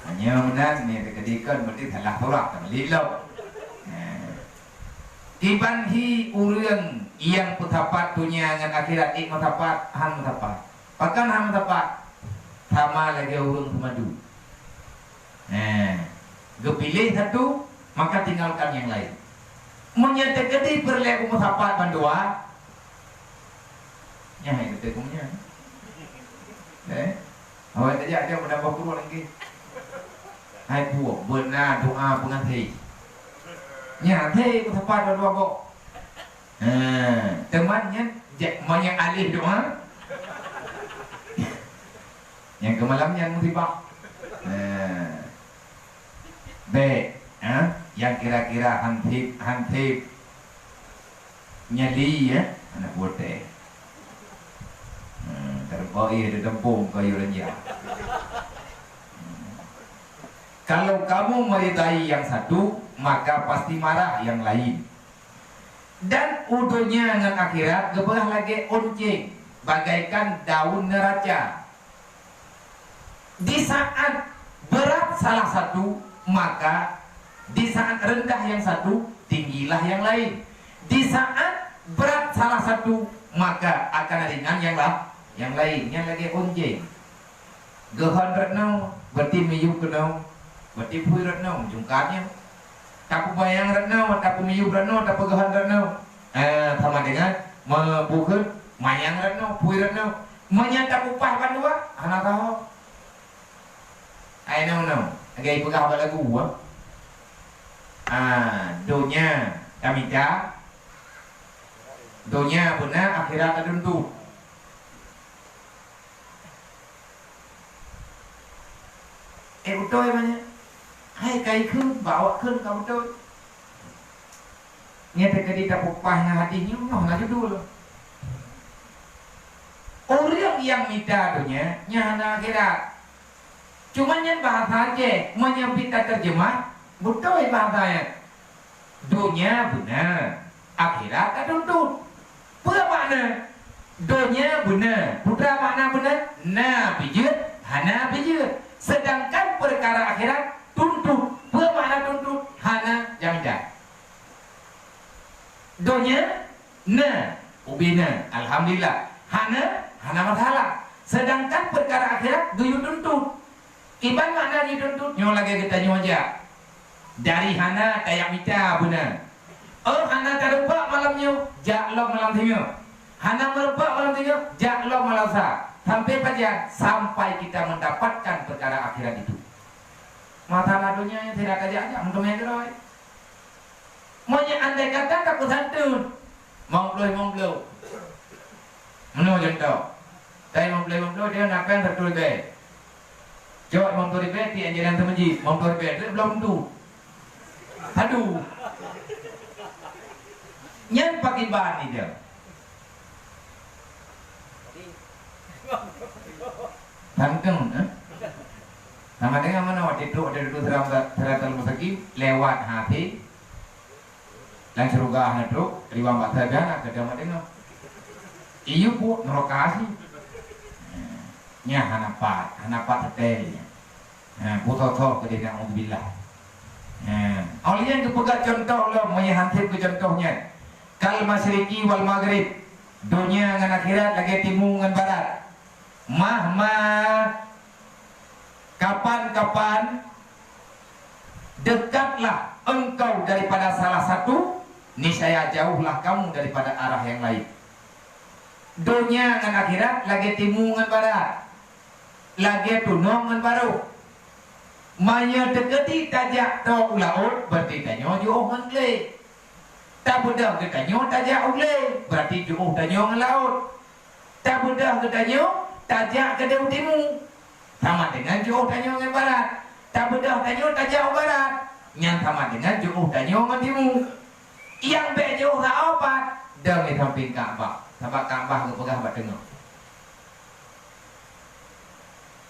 Hanya meunan ni teukeudi kon berarti salah surah teumeulit lom. Nah. Kiban hi ureuëng nyang peusapat donya ngon akhirat, ék meusapat, han meusapat. Pakon han meusapat? Sama lagée ureuëng seumadu. Nah, geupiléh satu, maka tinggalkan nyang laén. Meunyoe teukeudi peureulée meusapat bandua, nyan hai geuteuk nyan. Eh? Awai tajak-jak meudampoh pruet lagée. Hai puok, beuna doa peungaté. Nyan, hé, meusapat dua-dua boh. Ha, teuma nyan, jak, meunyoe alih doa. Nyang keu malam nyan musibah. Ha. Bék, ha? Nyang kira-kira hansip, hansip nyali, ya, aneuk putih. Hmm, terbang, eh, di tempung kayu renjang. Hmm. Kalau kamu meridai yang satu, maka pasti marah yang lain. Dan u donya ngon akhirat geupeugah lagée uncéng, bagaikan daun neuraca. Di saat berat salah satu, maka di saat rendah yang satu, tinggilah yang lain. Di saat berat salah satu, maka akan ringan yang la-, yang lain. Nyan lagée uncéng. Geuhon rot nyoe, berarti miyueb keunoe, berarti phui rot nyoe, jungkat nyoe. Tapeubayang rot nyoe, tapeumiyueb rot nyoe, tapeugeuhon rot nyoe. Eh, sama dengan meubukheun manyang rot nyoe, phui rot nyoe. Meunyoe tapeupah bandua, hana tahu. Ai nyoe-nyoe, lagée peugah bak lagu, ah. Ah, donya tamita, donya beuna, akhirat tatuntut. Eh, beutôi banyak. Hai, kai kheun, bak awak kheun ka beutôi. Nyan teukeudi tapeupah ngon hadih nyoe, nyoe na judul. Ureuëng nyang mita donya, nyan hana akhirat. Cuma nyan bahasa Aceh, meunyoe pih tateurjeumah, beutôi bahasa nyan. Donya beuna, akhirat tatuntut. Peue makna? Donya beuna, peue makna beuna? Na pih jeuet, hana pih jeuet. Sedangkan peukara akhirat tuntut. Peue makna tuntut? Hana jaminan. Donya na, ubé na, alhamdulillah. Hana, hana masalah. Sedangkan peukara akhirat geuyue tuntut. Kiban makna jituntut nyoe lagée geutanyoe jak. Dari hana tajak mita beuna. Oh, hana tareubak malam nyoe, jak lom malam singoh. Hana meureubak malam singoh, jak lom malam sa. Sampai pajan? Sampai kita mendapatkan perkara akhirat itu. Masalah donya nyoe sira tajak-jak, meuteumé keudroe. Meunyoe andai kata tapeusanteun, limong ploh limong ploh. Meunoe contoh. Tapi limong ploh limong ploh dia na péng sireutoh ribée. Cok limong ploh ribée, tiek jalan teumeujid, limong ploh ribée, treb bloe pintoe. Aduh. Nyan pakriban ni dia. Tantang, eh? Sama dengan mana waktu itu ada duduk serang, serang Mustaqim, lewat hati. Lam syeuruga hana trok, riwang bak saga na keudeh mak deungoe. Iyup buet neuraka sit. Nyan hana pat, hana pat seutée nyan. Ha, beutôi-toi keudeh, naudzubillah. Ha, óh lheueh nyan geupeugah contoh lom, meunyoe han sép geucontoh nyan. Kal masyriqi wal maghrib, donya ngon akhirat lagée timu ngon barat. Mahma, kapan-kapan dekatlah engkau daripada salah satu, niscaya jauhlah kamu daripada arah yang lain. Donya ngon akhirat lagée timu ngon barat, lagée tunong ngon barôh. Meunyoe teukeudi tajak toe u laôt, berarti tanyoe jiôh ngon glé. Tabeudôh geutanyoe tajak u glé, berarti jiôh tanyoe ngon laôt. Tabeudôh geutanyoe tajak keudeh u timu, sama dengan jiôh tanyoe ngon barat. Tabeudôh tanyoe tajak u barat, nyan sama dengan jiôh tanyoe ngon timu. Nyang bék jiôh saôh pat, dong di sampéng Ka'bah, sabab Ka'bah geupeugah bak teungoh.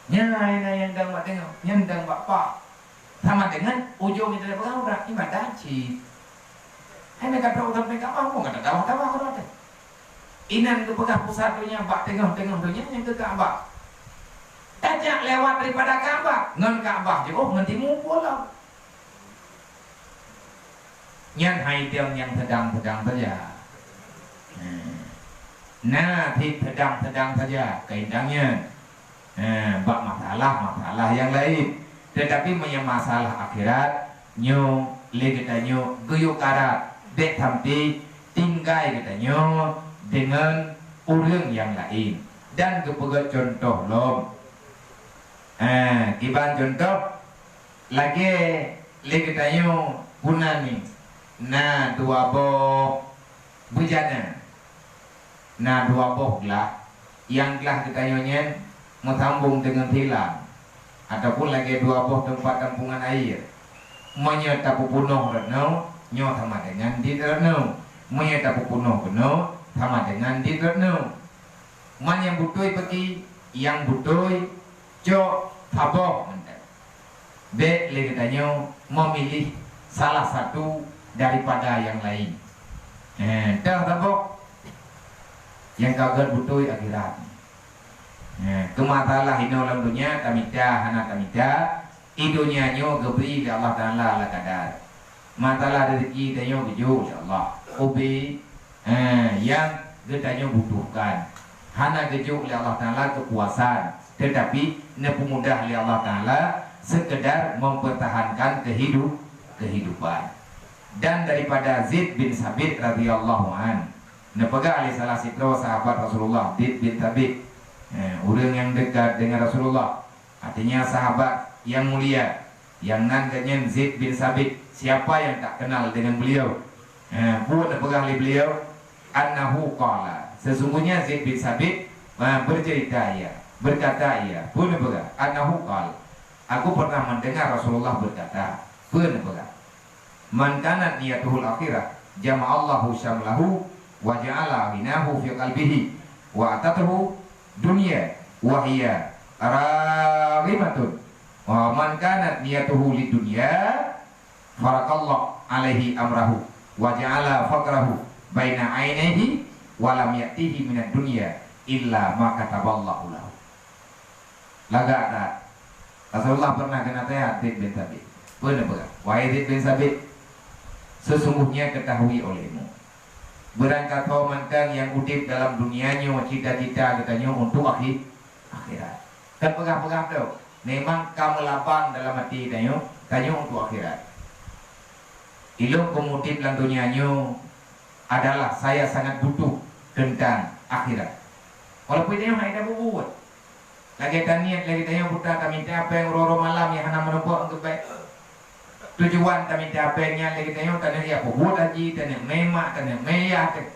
Nyan na nyang dong bak teungoh, nyan dong bak pat. Sama dengan ujong nyang teupeugah urat ibadat cit. Hai meukatrok sampai Ka'bah, bukan teutabah-tabah urat teh. Inan geupeugah pusat donya bak teungoh-teungoh donya nyang keu Ka'bah. Nyak lewat daripada Ka'bah, ngon Ka'bah jiôh ngon timu pulo. Nyan hai deueng nyang seudang-seudang saja. Nah, cit seudang-seudang saja keuhindang nyan. Eh, bak masalah-masalah nyang laén. Teutapi meunyoe masalah akhirat, nyoe lé geutanyoe geuyue karat, bék sampai tinggai geutanyoe deungon ureuëng nyang laén. Dan geupeugét cuntoh lom. Eh, kiban cuntoh, lagée lé geutanyoe puna ni, na dua boh beujana. Na dua boh glah, nyang glah geutanyoe nyan meusambong deungon silang, ataupun lagée dua boh teumpat tampungan air. Meunyoe tapeupunoh rot nyoe, nyoe sama deungon dit rot nyoe. Meunyoe tapeupunoh keunoe, sama deungon dit rot nyoe. Man nyang beutôi peuki, nyang beutôi cok saboh mantong. Bék lé geutanyoe meumiléh salah satu daripada nyang laén. Eh, teuh saboh nyang ka gét beutôi akhirat. Eh, keu masalah inoe lam donya, tamita hana tamita, i donya nyoe geubri lé Allah Taala ala kadar. Masalah rezeki tanyoe geujok lé Allah. Ubé, eh, nyang geutanyoe butuhkan. Hana geujok lé Allah Taala keupuasan, teutapi neupeumudah lé Allah Taala seukeudar mempertahankan kehidup-, kehidupan. Dan daripada Zaid bin Sabit radhiyallahu an, neupeugah lé salah sidroe sahabat Rasulullah, Zaid bin Sabit, eh, ureuëng nyang dekat dengan Rasulullah, artinya sahabat nyang mulia, nyang nan geuhnyan Zaid bin Sabit. Siapa yang tak kenal dengan beliau? Eh, peue neupeugah lé beliau? Annahu qala. Sesungguhnya Zaid bin Sabit, eh, bercerita ia, berkata ia, peue neupeugah? Annahu qala. Aku pernah mendengar Rasulullah berkata, peue neupeugah? Man kanat niyatuhul akhirah, jama'allahu syamlahu wa ja'ala ghinahu fi qalbihi, wa atathu dunya wa hiya raghimatun. Wa man kanat niyatuhu lid dunya, faraqallahu alaihi amrahu, wa ja'ala faqrahu baina ainaihi, wa lam ya'tihi minad dunya illa ma kataballahu lahu. Lagak that. Rasulullah pernah keuneuk tanyong Zaid bin Sabit. Peue neupeugah? Wahai Zaid bin Sabit, sesungguhnya ketahui olehmu, beurangkasoe mantong nyang udeb dalam dunia nyoe cita-cita geutanyoe untuk akhi-, akhirat. Kan peugah-peugah tu, memang ka meulabang dalam até tanyoe, tanyoe untuk akhirat. Ilôn keumeudeb lam dunia nyoe adalah saya sangat butuh tentang akhirat. Walaupun tanyoe hana bubuet. Lagée taniet, lagée tanyoe buta tamita péng uroe-uroe malam nyang hana meurumpok geubek. Tujuan tamita péng nyan lagée tanyoe taneuk ya peubuet haji, taneuk mé mak, taneuk mé yah, taneuk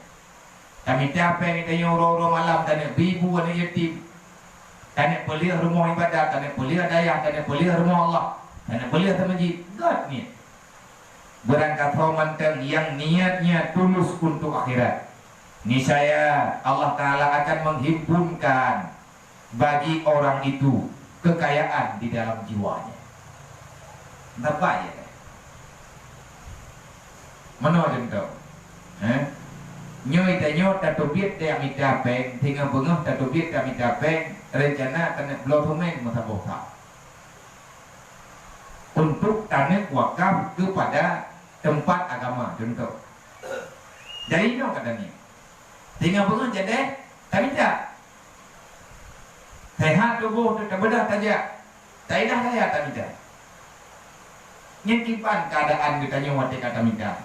tamita péng tanyoe uroe-uroe malam, taneuk bi bu aneuk yatim, taneuk peuleueh rumoh ibadat, taneuk peuleueh dayah, taneuk peuleueh rumoh Allah, taneuk peuleueh teumeujid. Gét niet. Beurangkasoe mantong nyang niatnya tulus untuk akhirat, niscaya Allah Taala akan menghimpunkan bagi orang itu kekayaan di dalam jiwanya. Nampak ya? Meunoe contoh. Eh? Nyoe tanyoe tateubiet tamita péng, singoh beungoh tateubiet tamita péng, rencana taneuk bloe seumén meusaboh sa. Untuk taneuk wakaf kepada tempat agama, contoh. Jadi nyoe kata ni. Singoh beungoh jadi tamita. Sehat tuboh tu tabeudah tajak. Taidah raya tamita. Nyan kiban keadaan geutanyoe watée ka tamita.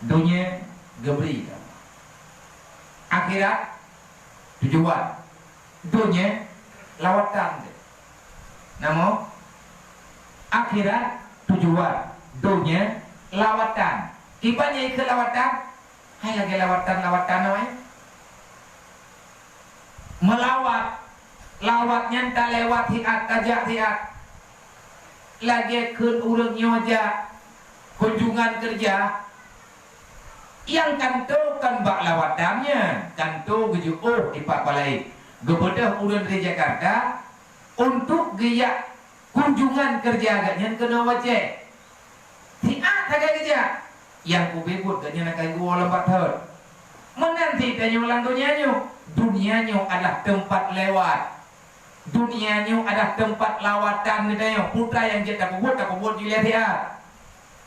Donya geubri ka. Akhirat tujuan. Donya lawatan. Namun akhirat tujuan. Donya lawatan. Kiban nyang ikheun lawatan? Hai lagée lawatan-lawatan awai. Meulawat, lawat nyan talewat siat, tajak siat. Lagée kheun ureuëng nyoe jak kunjungan keureuja, nyang kantô kon bak lawatan nyan, kantô geujiôh dipat palai. Geubeudôh ureuëng dari Jakarta untuk geujak kunjungan keureuja geuhnyan keunoe u Aceh. Siat sagai geujak, nyang ubé buet geuhnyan akan geuwoe lom bak thon. Meunan cit tanyoe lam donya nyoe. Donya nyoe adalah teumpat lewat. Donya nyoe adalah teumpat lawatan geutanyoe. Peue nyang jeuet tapeubuet, tapeubuet ju lé siat.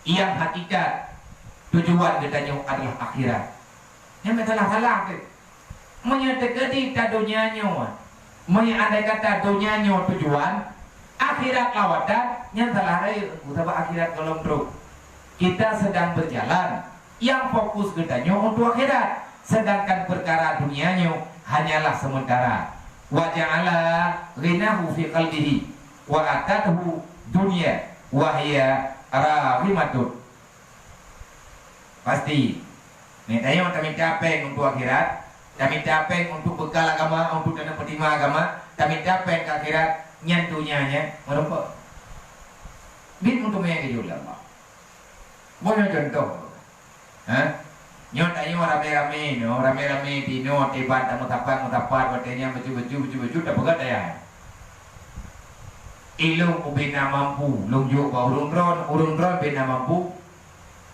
Nyang hakikat, tujuan geutanyoe adalah akhirat. Nyan meusalah-salah teuh. Meunyoe teukeudi ta donya nyoe, meunyoe andai kata donya nyoe tujuan, akhirat lawatan, nyan salah rayeuk, sabab akhirat gohlom trok. Kita sedang berjalan, yang fokus geutanyoe untuk akhirat, sedangkan perkara dunia nyoe hanyalah sementara. Wa ja'ala ghinahu fi qalbihi, wa atathu dunya, wa hiya raghimatun. Pasti. Nyoe tanyoe tamita péng untuk akhirat, tamita péng untuk bekal agama, untuk taneuh peutima agama, tamita péng keu akhirat, nyan donya nyan meurumpok. Bit meuteumé keujeuet lé Allah. Boh nyoe contoh. Ha? Nyoe tanyoe ramé-ramé nyoe, ramé-ramé tinoe tiban tameusapat-meusapat watée nyan bacut-bacut, bacut-bacut tapeugah dayah. Ilong ubena mampu, lôn jok bak ureuëng droen, ureuëng droen bena mampu.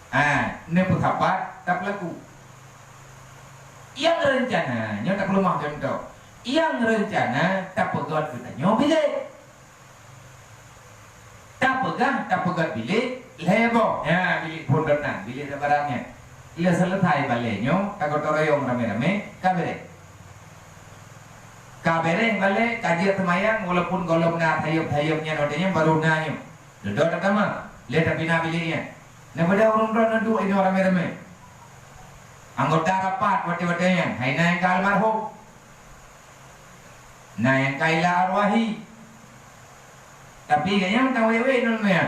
Ha, neupeusapat tapeulaku. Nyang reuncana, nyoe tapeuleumah contoh. Nyang reuncana tapeugöt geutanyoe bilék. Tapeugah, tapeugöt bilék lhée boh. Nyan bilék phon droeneuh, bilék sabarang nyan. Lheueh seuleusai balée nyoe, tagotong royong ramé-ramé, ka béréh. Ka béréh balée, ka jeuet seumayang, walaupun gohlom na sayeup-sayeup nyan watée nyan barô na nyoe. Dudoe tatamah, lheueh tapinah bilék nyan. Neubeudôh ureuëng droen neuduek inoe ramé-ramé. Anggota rapat watée-watée nyan, hai na nyang ka almarhum. Na nyang ka ila arwahi. Tapi gobnyan ka wék-wék ngon nyan.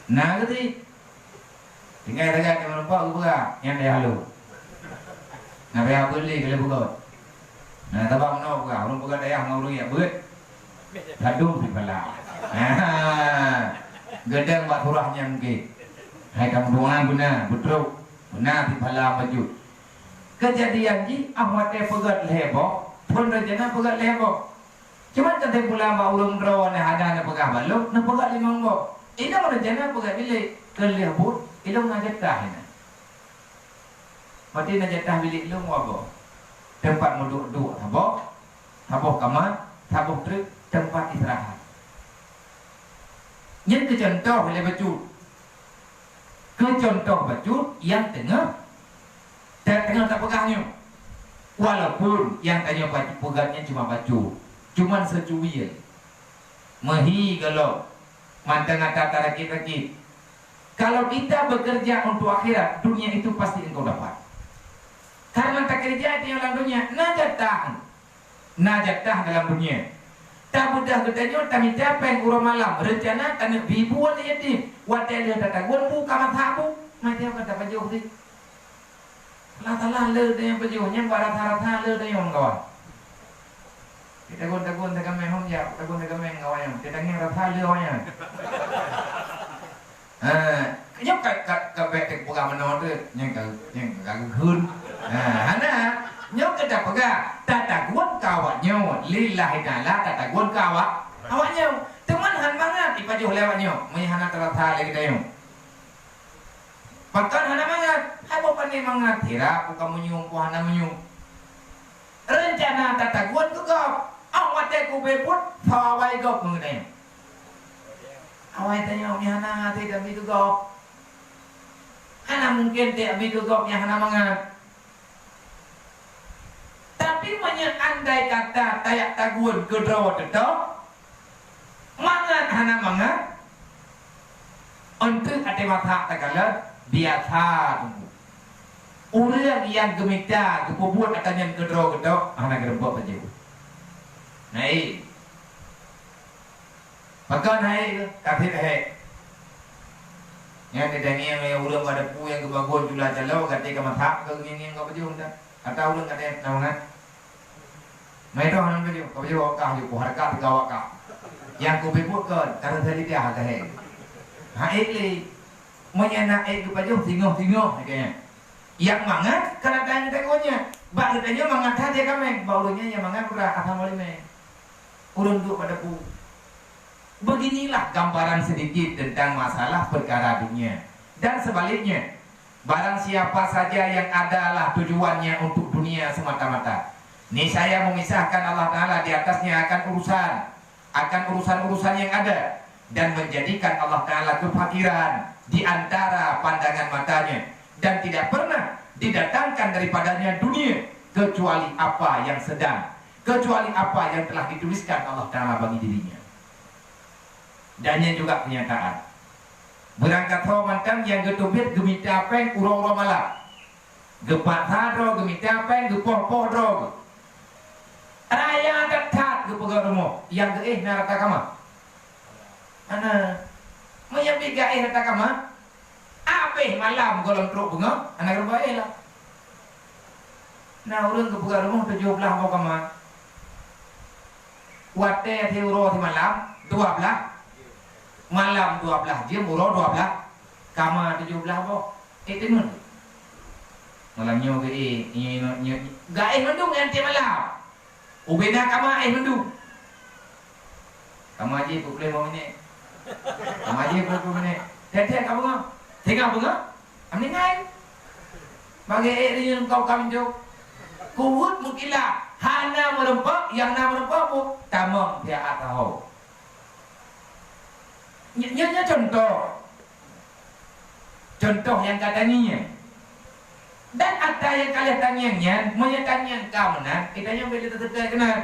Na geuti. Tinggai sagai nyang meureumpok geupeugah, nyan dayah lôn. Na payah beuet lé keu lheueh beugöt. Na, sabab meunoe peugah, ureuëng peugah dayah ngon ureuëng jak beuet. Ladôm sipala. Ha. Geudong bak surah nyan mungken. Hai tameudoá beuna, beutrok. Beuna sipala bacut. Keujadian jih, ah watée peugöt lhée boh, phon rencana peugöt lhée boh. Cuman kesimpulan bak ureuëng droeneuh hana neupeugah bak lôn, neupeugah limong boh. Inong rencana peugah bilék, keu lheueh buet, ilong na jatah inan. Maté na jatah bilék lôn dua boh. Teumpat meuduek-duek saboh, saboh kama, saboh treuk, teumpat istirahat. Nyan keu contoh lé bacut. Keu contoh bacut nyang teungoh, teungoh tapeugah nyoe. Walaupun nyang tanyoe bacut peugah nyan cuma bacut, cuman seucuil. Meuhi gohlom, mantong ata tarakit-rakit. Kalau kita bekerja untuk akhirat, dunia itu pasti engkau dapat. Karena takeureuja di dalam dunia, na jatah. Na jatah dalam dunia. Tabeudôh geutanyoe tamita péng uroe malam, reuncana taneuk bri bu aneuk yatim. Watée lheueh tatagun bu ka masak bu, macam ka tapajoh teuh. Salah-salah le tanyoe pajoh, nyan bak rasa-rasa le tanyoe kawan. Tagun-tagun tagameng hom jak, tagun tagameng kawan nyan. Tatangis rasa le awaknyan. Ha, nyoe ka, ka, ka bék teupeugah meunoe teuh, nyang ka, nyang ka geukheun. Ha, hana. Nyoe keu tapeugah, tatagun keu awak nyoe, lillahi ta'ala tatagun keu awak, awak nyoe. Teuma han mangat ipajoh lé awak nyoe, meunyo hana teurasa lé geutanyoe. Pakon hana mangat? Hai boh pane mangat, hira ku ka meunyoe, ku hana meunyoe. Reuncana tatagun keu gob. Ong watée kubeuet, soe awai gob ngon geutanyoe. Awai tanyoe meuhana hase tabi keu gob. Hana mungken teubi keu gob nyang hana mangat. Tapi meunyoe andai kata tajak tagun keudroe teutôb, mangat hana mangat, eunteuk até masak takalon biasa teungku. Ureuëng nyang geumita geupeubuet ata nyan keudroe teutôb hana geureumpok pajoh. Nah, Pakon hai ka seb hék? Nyan teutangieng lé ureuëng bak depu nyang geubagon cula caloe, gata ka masak keu ngieng-ngieng ka pajoh dah. Ata ureuëng gata na mangat. Mai toh hana pajoh, ka pajoh kah ju, ku hareukat teuka awak kah. Nyang ku pih buet kon, ka rasa lidah ka hék. Hék lé. Meunyo na hék geupajoh, singoh-singoh, katanya. Nyang mangat ka datang geutanyoe nyan. Bak geutanyoe mangat that lé kaméng, bak ureuëng nyan nyang mangat beurah asam lima. Ureuëng duek bak depu. Beginilah gambaran sedikit tentang masalah perkara dunia. Dan sebaliknya, Barang siapa saja yang adalah tujuannya untuk dunia semata-mata, niscaya memisahkan Allah Ta'ala di atasnya akan urusan, akan urusan-urusan yang ada, dan menjadikan Allah Ta'ala kefakiran di antara pandangan matanya, dan tidak pernah didatangkan daripadanya dunia kecuali apa yang sedang, kecuali apa yang telah dituliskan Allah Ta'ala bagi dirinya. Dan nyan juga kenyataan. Beurangkat ho mantong nyang geuteubiet geumita péng uroe-uroe malam. Geupaksa droe geumita péng, geupoh-poh droe. Raya that-that geupeugah rumoh, nyang geuéh na rata kama. Ana, meunyo bit geuéh rata kama, abéh malam gohlom trok beungoh, hana geureumpok éh lah. Na ureuëng geupeugah rumoh tujoh blaih boh kama. Watée siuroe simalam, dua blaih. Malam dua blaih jeuem, uroe dua blaih. Kama tujoh blaih boh. Eh, teungeut. Malam nyoe geuéh, nyoe, nyoe, nyoe, geuéh mandum ngon tieb malam. Ubena kama éh mandum. Kama jih peuet ploh minét. Kama jih peuet ploh minét. Tieb-tieb ka beungoh. Singoh beungoh. Am ninggai. Bagi ék riyeuen kau kami jok. Kuweuet meukilat, hana meureumpok, nyang na meureumpok bu tamong siat taho. Nyoe, nyoe, nyoe contoh. Contoh nyang ka tangieng. Dan atra nyang ka lheueh tangieng nyan, meunyoe tangieng ka meunan, geutanyoe bèk lé tateuka keunan.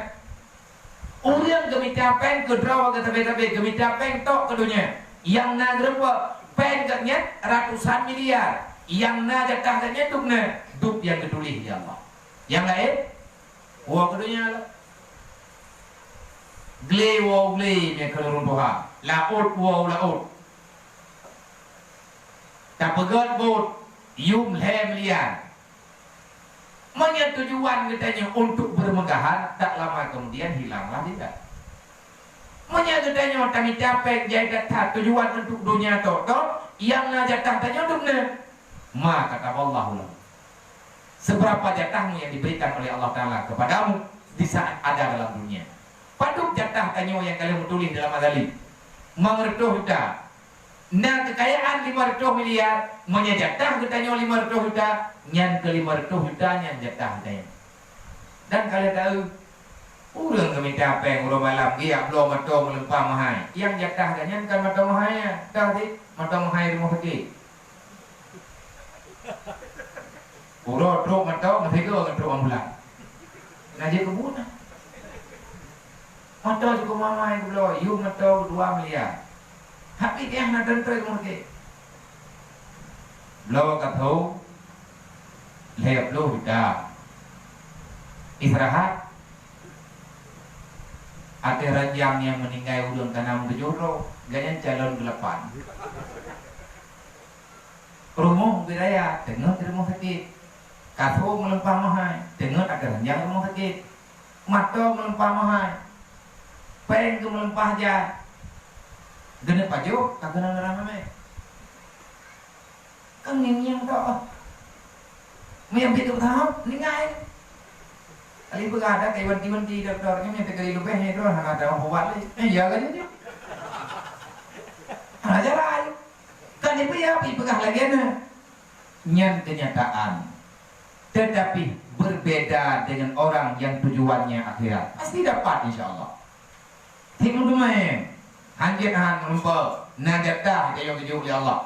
Ureuëng geumita péng keu droe geuh sabe-sabe, geumita péng tok keu donya. Nyang na geureumpok péng geuh nyan ratusan miliar. Nyang na jatah geuh nyan dub na, dub nyang geutuléh lé Allah. Nyang laén, woe keu donya lom. Glé woe glé nyang keu ureuëng tuha. Laôt woe laôt. Tapeugöt buet, yum lhèe miliar. Meunyoe tujuan geutanyoe untuk bermegahan, tak lama kemudian hilanglah dia. Meunyoe geutanyoe tamita péng jai that-that tujuan untuk donya tok-tok, nyang na jatah tanyoe dum na. Ma kataballahu lahu. Seberapa jatahmu yang diberikan oleh Allah Ta'ala kepadamu di saat ada dalam dunia. Padub jatah tanyoe nyang ka lheueh meutuléh dalam azali. Mangat reutôh juta. Na keukayaan lima reutôh miliar, meunyoe jatah geutanyoe lima reutôh juta, nyan keu lima reutôh juta nyan jatah geutanyoe. Dan ka lheueh taeu, ureuëng geumita péng uroe malam geujak bloe moto meulimpah meuhai, nyang jatah geuh nyan kon moto meuhai, toh cit moto meuhai rumoh sakét. Uroe trok moto meusigoe ngon trok ambulan. Na jeuet keu buet na. Moto jukuk mamai geubloe, yum moto dua miliar. Tapi nyang na teuntèe rumoh sakét. Bloe ka tho lhèe ploh juta. Istirahat. Ateueh ranjang nyang meuninggai ureuëng ka na meutujoh droe, gobnyan calon keulapan. Rumoh bit raya, teungeut rumoh sakét. Kasô meulimpah meuhai, teungeut ateueh ranjang rumoh sakét. Moto meulimpah meuhai, péng geuh meulimpah jai. Geuneuk pajoh ka keunong ramé-ramé. Kan ngieng-ngieng tok. Meunyoe bit geuh beutahap, ninggai. Kali peugah ada kai wanti-wanti doktor nyoe, meunyoe teukeuri leubeh nyoe droe hana tahu ubat lé. Eh, ya kan nyoe? Hana jalan. Kan ipeugah lagèe nyan. Nyan kenyataan. Tetapi berbeda dengan orang yang tujuannya akhirat. Pasti dapat, insya Allah. Timu teumé, hanjeuet han meureumpok, na jatah geutanyoe geujok lé Allah.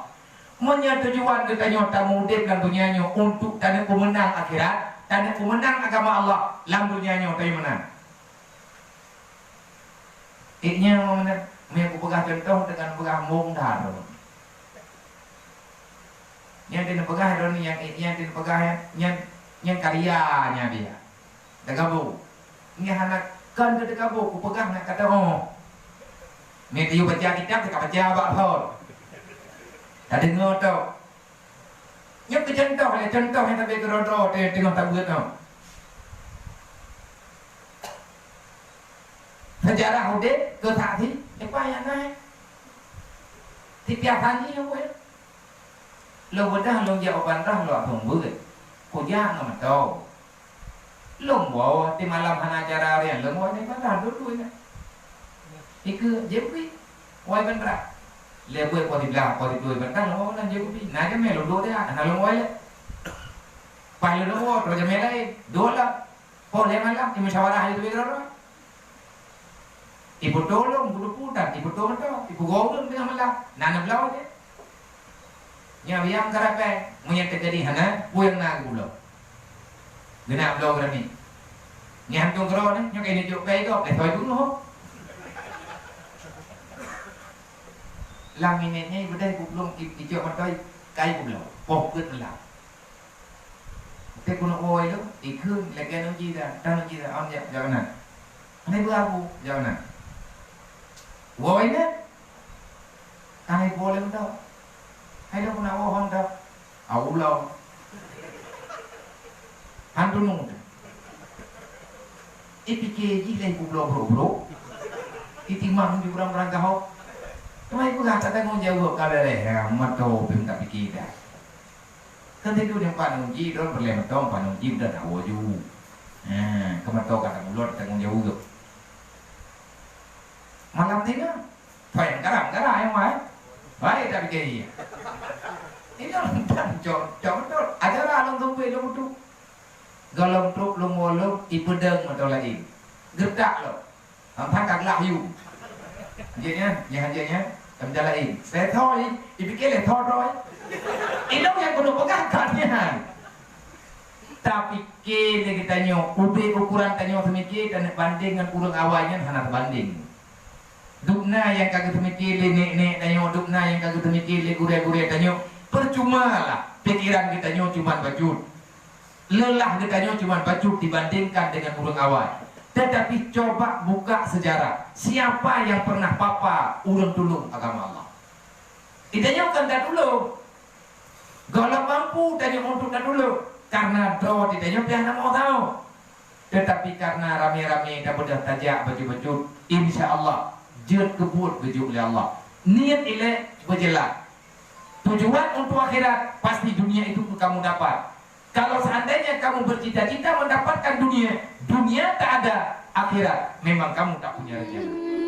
Meunyoe tujuan geutanyoe tameudeb lam donya nyoe untuk taneuk peumeunang akhirat, taneuk peumeunang agama Allah, lam donya nyoe tanyoe meunang. Iknya meunang, meunyoe kupeugah contoh deungon peugah mong dar. Nyan di neupeugah droeneuh nyang, nyan di neupeugah nyan, nyan karya nyan dia. Teugabu. Nyan hana kon keu teugabu, kupeugah ngon kata oh. Meuteuyue baca kitab, teuka baca bak phon. Tadeungoe tok. Nyoe keu contoh lé, contoh nyang sabe keudroe-droe teungoh tabeuet nyoe. Seujarah udeb keu saksi, leupah nyang na. Tipiah sani nyang buet. Lôn beudôh lôn jak u Banroh lôn seumeubeuet. Kujak ngon moto. Lôn woe timalam hana cara rian, lôn woe di Banroh dulu nyan. Ikeu jeuet pih woe Banroh. Lé bui po siblah, po siplôh, batang lôn woe nan jeuet kupi. Na jamé lôn duek dia, hana lôn woe lé. Paih lôn woe, troh jamé laén. Duek lah. Po lhèe malam, imusyawarah lé teubiet droe-droe. Ipeutulông, ipeuteupeue dan ipeutulông meuto, ipeugöt ureueng teungoh malam. Na neubloe jih. Nyoe biang karapée, meunyoe teujadi hana, peue nyang na geubloe. Geunak bloe geuramé. Nyan hantom keudroe nyoe, nyoe keuneuk jok pèng gob, eh, soi beungoh. Lam minèt nyan, beudôh ipeubloe, i-, icok mantoi, ka ibloe. Poh peuet meulam. Teuh keuneuk woe lom, ikheun lagèe nyan jih dah, dan nyan jih dah, am jak, jak keunan. Hana ipeugah peue, jak keunan. Woe nyan. Hana ipeugah lom dah. Hai lôn keuneuk woe hom dah. Au lom. Han tunong teuh. Ipike jih lé ipeubloe brok-brok. Itimang di ureueng-ureueng gahob. Teuma ipeugah tatanggong jaweueb ka beureh, ha, meuto pih tapike dah. Kan situ nyang panon jih, droe peureulèe mantong panon jih dan hawa ju. Ha, keu mantong ka tamulot tanggong jaweueb. Malam tina, payah garam-garam nyang wai. Baik tak fikir iya. Ini orang tak cok, cok betul. Ajaran orang tumpui lom tu. Golom trok lom wolom, ipeudong mantong laén. Geutak lom. Hang that ka glah yum. Jih nyan, nyan jih nyan, tam jalan laén. Lé thoi, ipike lé thoi droe. Inong nyang keuneuk peugah ka nyan. Tapike lé geutanyoe, ubé ukuran tanyoe seumike, taneuk bandeng ngon ureueng awai nyan hana teubandeng. Dubna nyang ka geuseumike lé nek-nek tanyoe, dubna nyang ka geuseumike lé gurèe-gurèe tanyoe, peucuma lah pikeran geutanyoe cuman bacut. Leulah geutanyoe cuman bacut dibandingkan dengan ureueng awai. Tetapi coba buka sejarah, siapa yang pernah papa ureueng tulông agama Allah? Geutanyoe kon tatulông. Gohlom mampu tanyoe untuk tatulông, karena droe geutanyoe pih hana meuusaha. Tetapi karena ramé-ramé tabeudôh tajak bacut-bacut, insya Allah jeuet keu buet geujok lé Allah. Niet ilèe beujeulaih. Tujuan untuk akhirat, pasti dunia itu kamu dapat. Kalau seandainya kamu bercita-cita mendapatkan dunia, dunia tak ada, akhirat memang kamu tak punya rezeki.